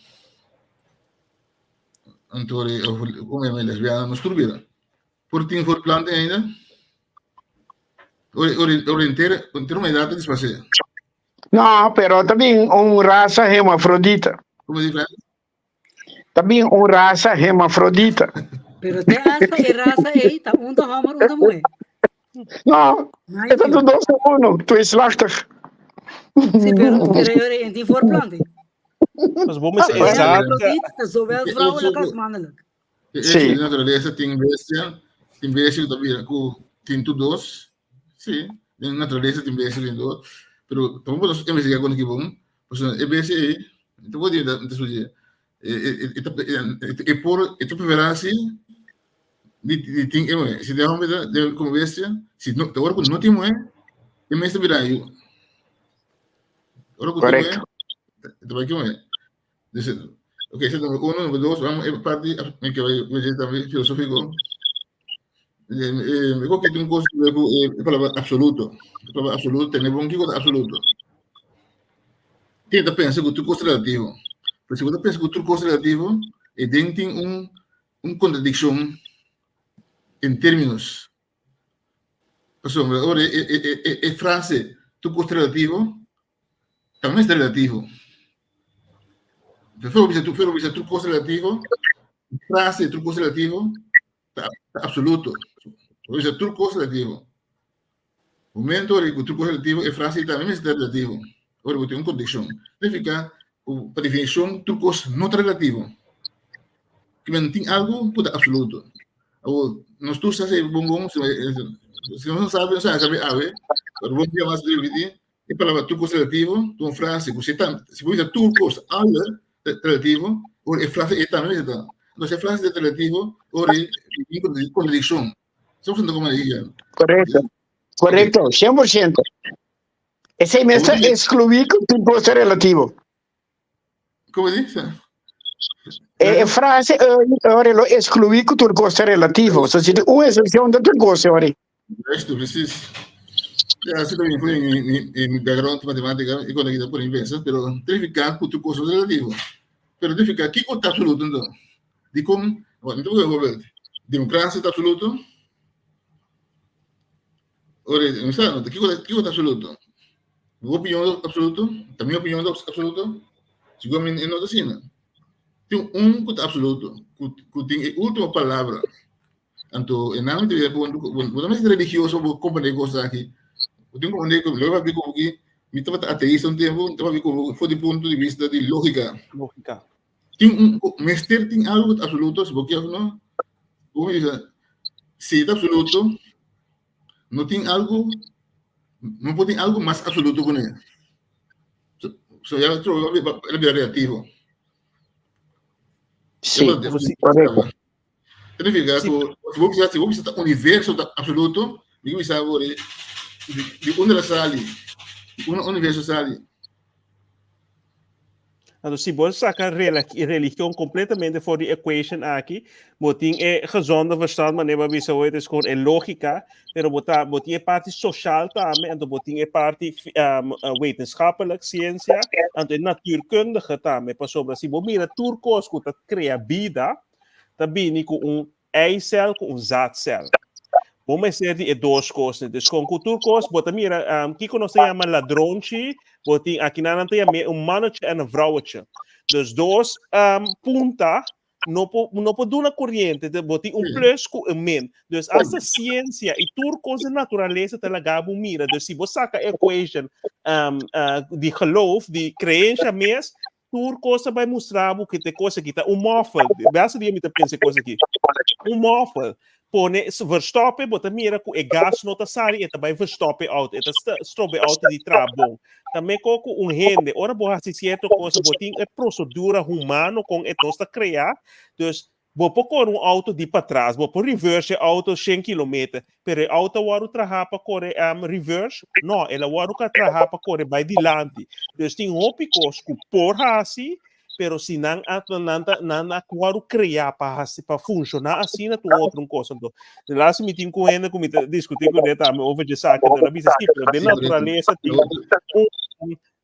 Anto, of, como llama, lesbiana, nos tur bira. Por tin voor planten ainda? Ora, ora, ora entera, entera humanidad ta disparsé. No, pero ta bin un raza hermafrodita. Como dice? Ta bin un rasa hermafrodita. Pero te hasta e rasa ei ta un ta homber, un ta muher. No, Mind e ta you. tur dos en uno, tweeslachtig. Sí, pero, pero e ora en tin voortplanting. Dus bo mester Ah, e zaad Hermafrodiet ta zowel vrouwelijk als mannelijk. E Sí. hecho di naturalesa tin bestia, tin bestia ku ta bira ku tin tur dos. Sí, den naturalesa tin bestia tin dos. Pero tampoko nos investiga kon ki bon. Pasobra e bestia ei, ta por di ta studia. E e e ta e por e ta preferá si di di tin e muhé. Si den homber ta den komo bestia, si no ora ku no tin muhé, e mes ta bira yu. Ora ku tin muhé, Correcto. ta bai ki muhé. Dus, ok, ese número uno, número dos, vamos, e parte, mi ke bai bai tambe filosófico. Mi creo que tin un cosa que ver cu e palabra absoluto. E palabra absoluto, tene bon kiko ta absoluto. Tin ta pensa cu tur cos ta relativo. Pero si bo ta pensa cu tur cos ta relativo, e den tin un, un contradiccion en términos. Pasobra ora e, e, e, e, e frase tur cos ta relativo, tambe ta relativo. Pero bisa tur, bisa tur cos relativo, frase tur cos relativo, ta, ta absoluto. Bisa tur cos relativo. Momento ora ku tur cos relativo, e frase tambe mester ta relativo. Ora ku tin un contradiccion. Significa ku pa definicion tur cos no ta relativo. Kimen tin algo ku ta absoluto. Awo, nos tur sa bon bon, si si nos no sabe, nos sabe sabe awe, pero bon dia mas repetí, e palabra tur kos relativo, ta un frase ku si ta, si bo bisa tur kos, alle, ta relativo, ora e frase ei tambe mester ta. Entonces e frase ta relativo, ora e tin kontradikshon. Sa bo sinti komo ei ya? Korekto, korekto, 100%. Esei mester ekskluí ku tur kos ta relativo. Como dice? E, e frase ora lo excluí ku tur kos ta relativo. So si un excepción ta tur kos ora. Juist, precies. Ja, así también fue en mi, en mi background matemática y cuando quita por pensa, pero significa que tu cosa es relativo. Pero significa que está absoluto entonces. Di con, bueno, entonces, bijvoorbeeld, democracia está absoluto. Ora, no sa, kiko kiko ta absoluto? Bo opinion ta absoluto? Ta mi opinion ta absoluto? Sigur mi no ta asina. Tin un ku ta absoluto, ku ku tin e último palabra. Anto e nan ta bira punto ku bo no mester religioso bo komprende e kos aki. Bo tin komprende ku lo papia ku ki mi tabata ateista un tempu, mi ta papia ku bo for di punto di bista di lógika. Lógika. Tin un mester tin algu ku ta absoluto, si bo kier òf no. Bo bisa si ta absoluto No tin algo, no por tin algo mas absoluto ku ne. So, so ya trobe el bira relativo. Sí, correcto. Significa ku si bo bisa, si bo bisa ta universo ta absoluto, mi bisa bo di di unda la sali, di unda universo sali. Anto si bo saca religion completamente for di equation aki, bo tin e gezonde verstand, manera bo a bisa hoy, es con e logica, pero bo ta, bo tin e parti social tambe, anto bo tin e parti um, wetenschappelijk, ciencia, anto e natuurkundige tambe, pasobra si bo mira tur cos cu ta crea bida, ta bini cu un eicel ku un zaadcel. Bo mester di e dos kosnan. Dus kon ku tur kos, bo ta mira, um, kiko nos ta yama ladronchi, bo tin aki nan ta yama un mannetje en een vrouwtje. Dus dos um, punta no por, no por duna corriente, de, bo tin un plus ku un min. Dus hasta ciencia y tur kos de naturalesa ta laga bo mira. Dus si bo saka equation um, uh, di geloof, di creencia mes, Tur kos ta bai mustra bo ku te kos aki ta un mòfel. Bèste dia mi ta pensa e kos aki. Un mòfel. Pone verstòp e, bo ta mira ku e gas no ta sali, e ta bai verstòp e outo. E ta stroba e outo di traha bon. Ta mekó ku un hende, ora bo hasi sierto kos, bo tin e prosedura humano kon e nos ta kreá. Dus Bo por kore un auto di patras, bo por reverse e auto shen kilometer, pero e auto a wòrdu trahá pa kore reverse? No, el a wòrdu ka trahá pa kore bai dilanti. Dus tin hopi kos ku por hasi, pero si nan a nan ta nan a wòrdu kreá pa hasi pa funshoná asina ta un otro un kos. Anto, de laatste mi tin ku hende ku mi ta diskutí kuné tambe over dje esaki, anto el a bisa si, pero den naturalesa tin un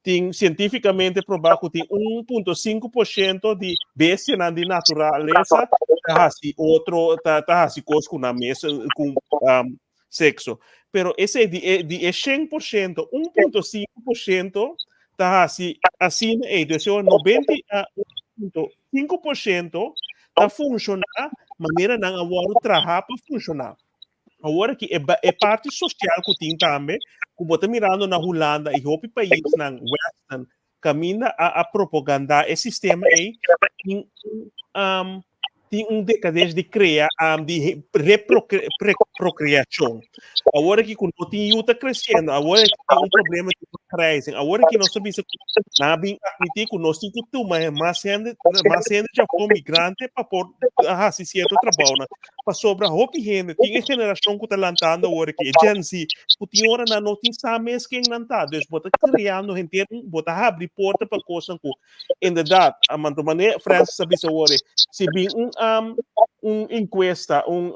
Tin sientífikamente probá ku tin 1.5% di bestianan di naturalesa ta hasi otro, ta, ta hasi kos ku nan mes, ku um, sekso. Pero esei di e, di e 100%, 1.5% ta hasi asina ei. Dus yo 91.5% ta funshoná manera nan a wòrdu trahá pa funshoná. Awor aki e, e parti social ku tin tambe, ku bo ta mirando na Hulanda i hopi paisnan western kaminda a, a propaganda e sistema ei, tin un, um, tin un decadez di crea, um, di reprocre, procreacion. Awor aki ku no tin yu ta creciendo, awor aki tin un problema di vergrijzing, awor aki nos ta bisa ku nan a bin admiti ku nos tin ku tuma mas hende, mas hende djafó migrante pa por hasi cierto trabounan. Pasobra hopi hende tin e generashon ku ta lantando awor aki, e Gen Z, ku tin ora nan no tin sa mes ken nan ta. Dus bo ta kreando henter un, bo ta habri porta pa kosnan ku inderdaad, manto manera Francis a bisa awor, si bin un un enkuesta, un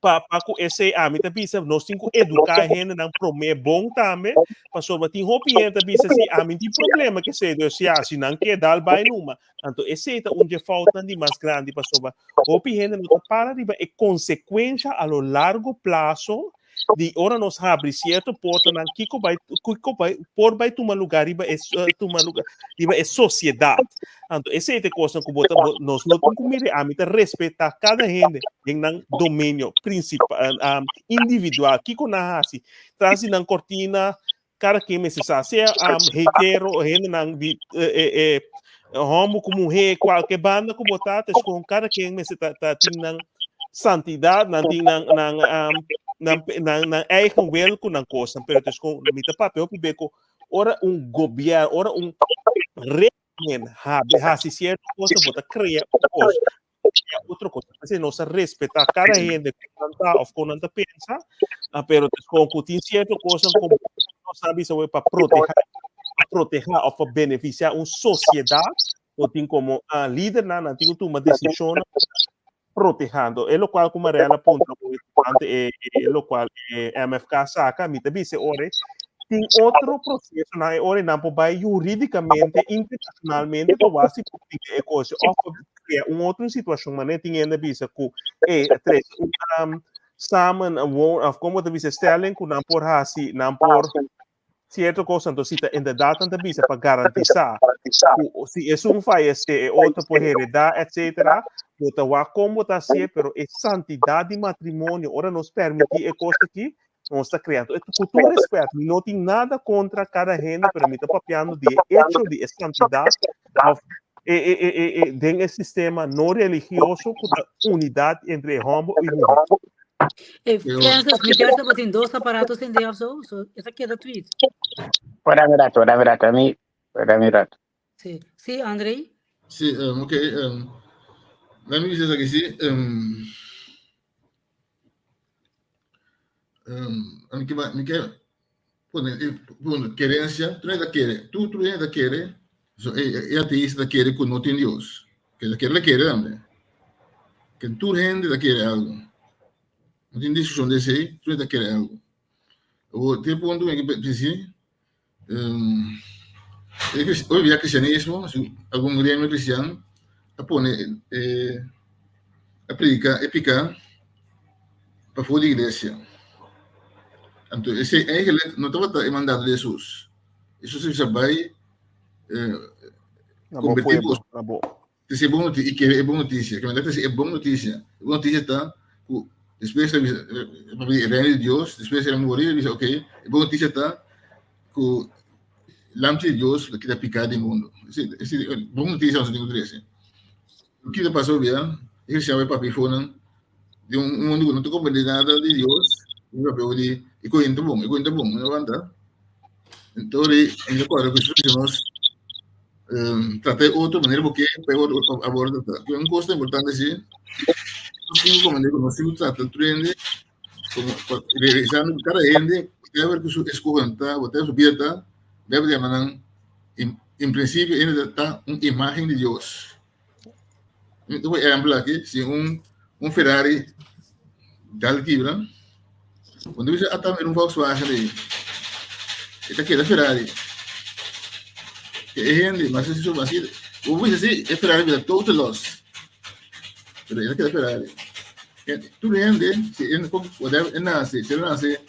pa pa ku esei ami ta bisa nos tin ku eduká e hendenan promé bon tambe, pasobra tin hopi hende ta bisa si ami tin problema ku esei, dus ya, si nan ke dal bai numa. Anto esei ta un dje foutnan di mas grandi pasobra hopi hende no ta para riba e konsekuensha a lo largo plaso di ora nos habri sierto portanan kiko bai kiko bai por bai tuma lugar riba e tuma lugar riba e sosiedat. Anto esei ta e kosnan ku bo ta nos no tin ku mira ami ta respetá kada hende den nan dominio prinsipal individual kiko nan hasi tras di nan kortina Kada ken mester sa, sea um, hetero o hendenan di eh, eh, eh, homo ku muhé, kualke banda ku bo ta, ta eskon kada ken mester ta, ta tin nan santidat, nan tin nan nan um, nan nan nan eigen wil ku nan kosnan, pero dus kon mi ta papia hopi be ku ora un gobièrnu, ora un régimen habe hasi sierto kos, bo ta krea un kos, krea otro kos. P'esei nos ta respetá kada hende kon nan ta òf kon nan ta pensa, ah, pero dus kon ku tin sierto kosnan ku nos ta bisa pa protehá, pa protehá òf pa benefisiá un sosiedat, bo tin komo ah, lidernan, nan tin ku tuma desishonnan protehando. E lokual ku Mariela puntra ku tocante e, e lokual e MFK saka, mi ta bisa e ora tin otro prosesonan e ora nan por bai jurídicamente, internacionalmente pa wak si por tin e kos òf pa krea un otro situashon manera tin hende bisa ku e trese un um, samen woon of komo ta bisa stelling ku nan por hasi nan por cierto cosa, entonces si ta inderdaad nan ta bisa pa garantisa ku si esun fallece e otro por hereda etcétera, bo ta wak kon bo ta hacié, pero e santidad di matrimonio, ora nos permiti e cos aki, nos ta creando. E ku tur respet, mi no tin nada contra cada hende, pero mi ta papiando di e hecho di e santidad of e, e, e, e, e, den e sistema no religioso ku ta unidad entre e homber i muher. Hey, Francis, mi kier sa tin dos aparato sende of zo, so esa keda tweet. Ora mi rato, ora mi rato, a mi, ora mi rato. Sí, sí, Andrei. Sí, um, ok. Um, let me bisa esaki sí. Um, um, mi ke, mi ke pone, pone kerensia, tu ta kere, tu, tu ta kere, so, e, e ateista ta kere ku no tin Dios. Ke ta kere, ta kere tambe. Ke tur hende ta kere algo. No tin diskushon di esei, tur hende ta kere algo. Awor, te punto mi ke bisa, um, hoy dia cristianismo, algun gremio cristian a pone eh, a predica e pica pafó di iglesia. Anto esei eigenlijk no tabata e mandato di Jesus. Jesus a bisa bai eh, Na bo convertí pueblo, boso. na bo. Trese e bon notisia, i kere e bon notisia. Ke manda trese e bon notisia. E bon notisia ta ku despues el a bisa, papia di e reino di Dios, despues el a muri, el a bisa, ok, e bon notisia ta ku lamchi di Dios ta kita piká di mundu. Esei, esei e bon notisia nos tin ku trese. Loke ta pasa hopi, e kristian bai papia fonan di un mundu ku no ta komprende nada di Dios, i papia di e koin ta bon, e koin ta bon, no wanta. Enton, mi ta kòrda ku Hesus a bisa nos, trata e otro manera bo ke pa e otro abor trata. Ku un kos ta importante si, nos tin ku komprende ku nos tin ku trata tur hende komo realisando ku kada hende whatever ku su eskoho ta, whatever su bida ta, debe yama nan en prinsipio hende ta un imagen di Dios. Mi ta pone ehempel aki, si un un Ferrari dal kibra, cuando bisa ata mira un Volkswagen ei, e ta keda Ferrari. E hende, mas si su mas bo bisa si e Ferrari bira total loss. Pero e ta keda Ferrari. Tur hende, si e whatever e nase, si e nase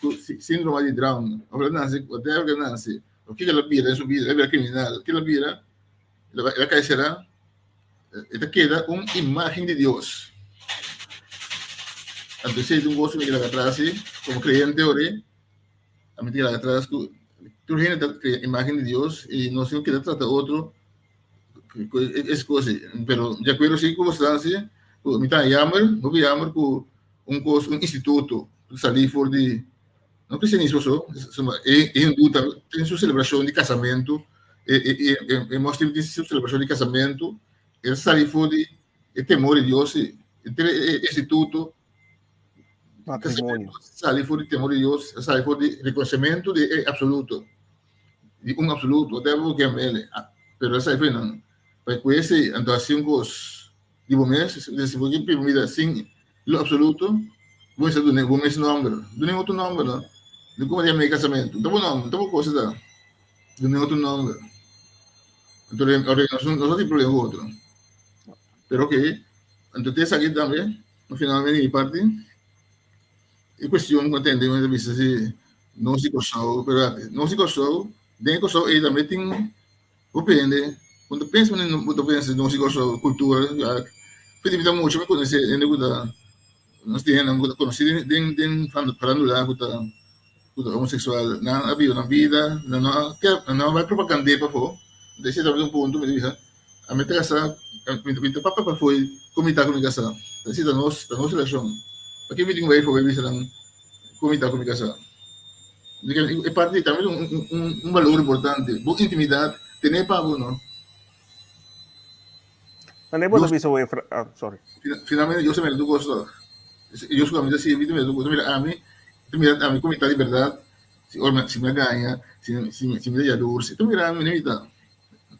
ku síndrome di Down, of e nase whatever ke nase, of kiko el a bira den su bida, el a bira kriminal, kiko el a bira, El a kai será, e ta keda un imagen di Dios. Anto esei ta un goso mi keda atras si, komo kreyente ori, a mi ta keda atras ku tur hende ta krea imagen di Dios i nos tin ku keda trata otro ku es kos ei. Pero di akuerdo si ku bo sta si, ku mi ta jammer, hopi jammer ku un kos, un instituto sali for di No cristianismo so, e hindú ta tin su celebracion di casamento, e, e, e, e moslim tin su celebracion di casamento, e ta sali for di e temor di Dios, e, e instituto matrimonio sali for di temor di Dios, sali for di reconocimento di e absoluto, di un absoluto, whatever bo kier mele, pero sali for di nan. Pa cu esey, anto haci un cos di bo mes, si bo kier bida sin lo absoluto, bo mester duna bo mes nomber, duna otro nomber no, di como yama e casamentu, ta bo nomber, ta bo cosa ta, duna otro nomber. Anto nos no tin problema cu otro, pero ok, anto te esaki tambe, finalmente di mi parti, e cuestion cu a tende mi ta bisa si nos di Corsou, pero nos di Corsou, den Corsou ey tambe tin Hopi hende ku ta pensa manera ku ta pensa nos di Kòrsou kultura ya Felipe ta mucha mi konosé hende ku ta nos tin hende ku ta konosí den den farándula ku ta ku ta homoseksual nan a biba nan bida nan no a ke nan no a bai propagand'é pafó entonces esei tabata un punto mi ta bisa ami ta kasá mi ta papia pafó ku mi ta ku mi kasá. Ta si ta nos, ta nos relashon. Pakiko mi tin ku bai for bai bisa nan ku mi ta ku mi kasá? E parti tambe ta un un balor importante. Bo intimidat ten'é pa bo, no? Ane bo ta bisa wei fra ah, sorry. Finalmente Dios ta mira tur kos tòg. Dios ku ami ta sirbi ta mira tur kos. Ta mira ami, ta mira ami ku mi ta di bèrdat, si ora mi si mi a gaña, si si si mi ta yalurs, e ta mira ami mi ta.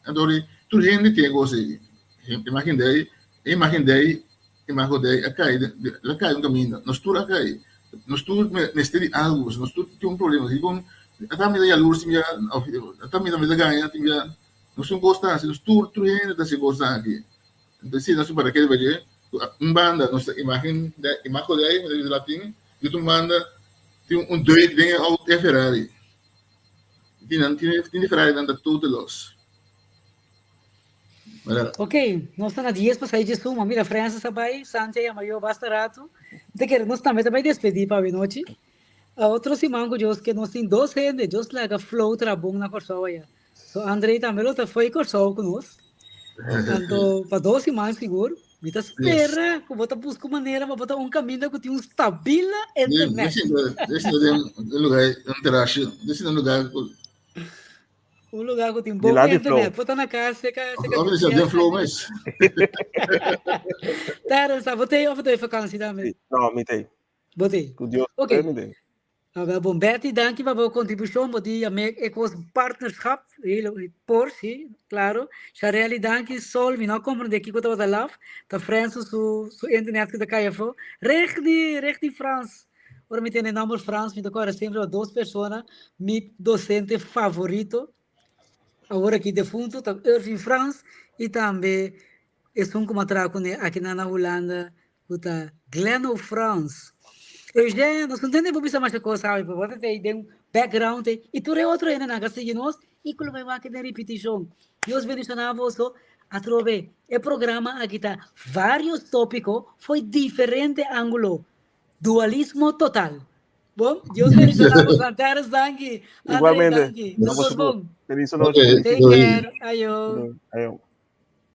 Anto tur hende tin e kos ei. Imagen dei, e imagen dei, imago dei a kai, el a kai un kaminda. Nos tur a kai. Nos tur mester di algu, nos tur tin un problema. Dikon ata mi ta yalurs tin bia, ata mi ta gaña tin bia. Nos un kos ta hasi, nos tur tur hende ta hasi kosnan aki. Entonces si nos para kere dje, un banda nos ta imagen de imago dei, mi ta bisa latin, y otro banda tin un deuk den e auto e Ferrari. Tin nan tin tin di Ferrari nan ta total loss. Mara. Ok, nos ta na dies pa sai dje suma. Mira, Francis a bai, Santi a yama yo basta rato. Mi ta kere nos tambe ta bai despedí pa awenochi. A otro siman ku Dios ke nos tin dos hende, Dios laga flow traha bon na Kòrsou aya. So André tambe lo ta fo'i Kòrsou ku nos. Anto pa dos siman sigur. Mi ta spera ku bo ta buska un manera pa bo ta un kaminda ku tin un stabila internet. Mi sinta den un lugar, un terasje. Mi sinta un lugar ku Un lugar ku tin bon internet. Bo ta na kas seka seka. Of mi den flow mes. Terence, bo t'ei of bo ta e vakansi tambe? No, mi t'ei. Bo t'ei. Ku Dios Ok. mi t'ei. Awel bon, Betty, danki pa bo kontribushon, bo di a make e kos partnerschap, hele por, si, klaro. Sharelly, danki. Sol, mi no a komprendé kiko tabata laf, ta Francis su su internet ku ta kai afó. Regdi, Regdi Frans, ora mi tende e nòmber Frans mi ta kòrda semper pa dos persona, mi dosente favorito, awor aki defunto, ta Irving Frans i tambe esun ku mi a traha kuné akinan na Hulanda, Ku ta Gleno Frans. Eugène, nos no tende bo bisa masha kos awe, pero bo ta tei den background ei, i tur e otro hendenan ka sigui nos i ku lo bai wak den ripitishon. Dios bendishoná boso atrobe. E programa aki ta varios tópiko fo'i diferente ángulo. Dualismo total. Bon, Dios bendishoná boso. Terence, danki. André, Igualmente. danki. Na Nos boso bon. Feliz nochi. Take care. Ayo. Ayo.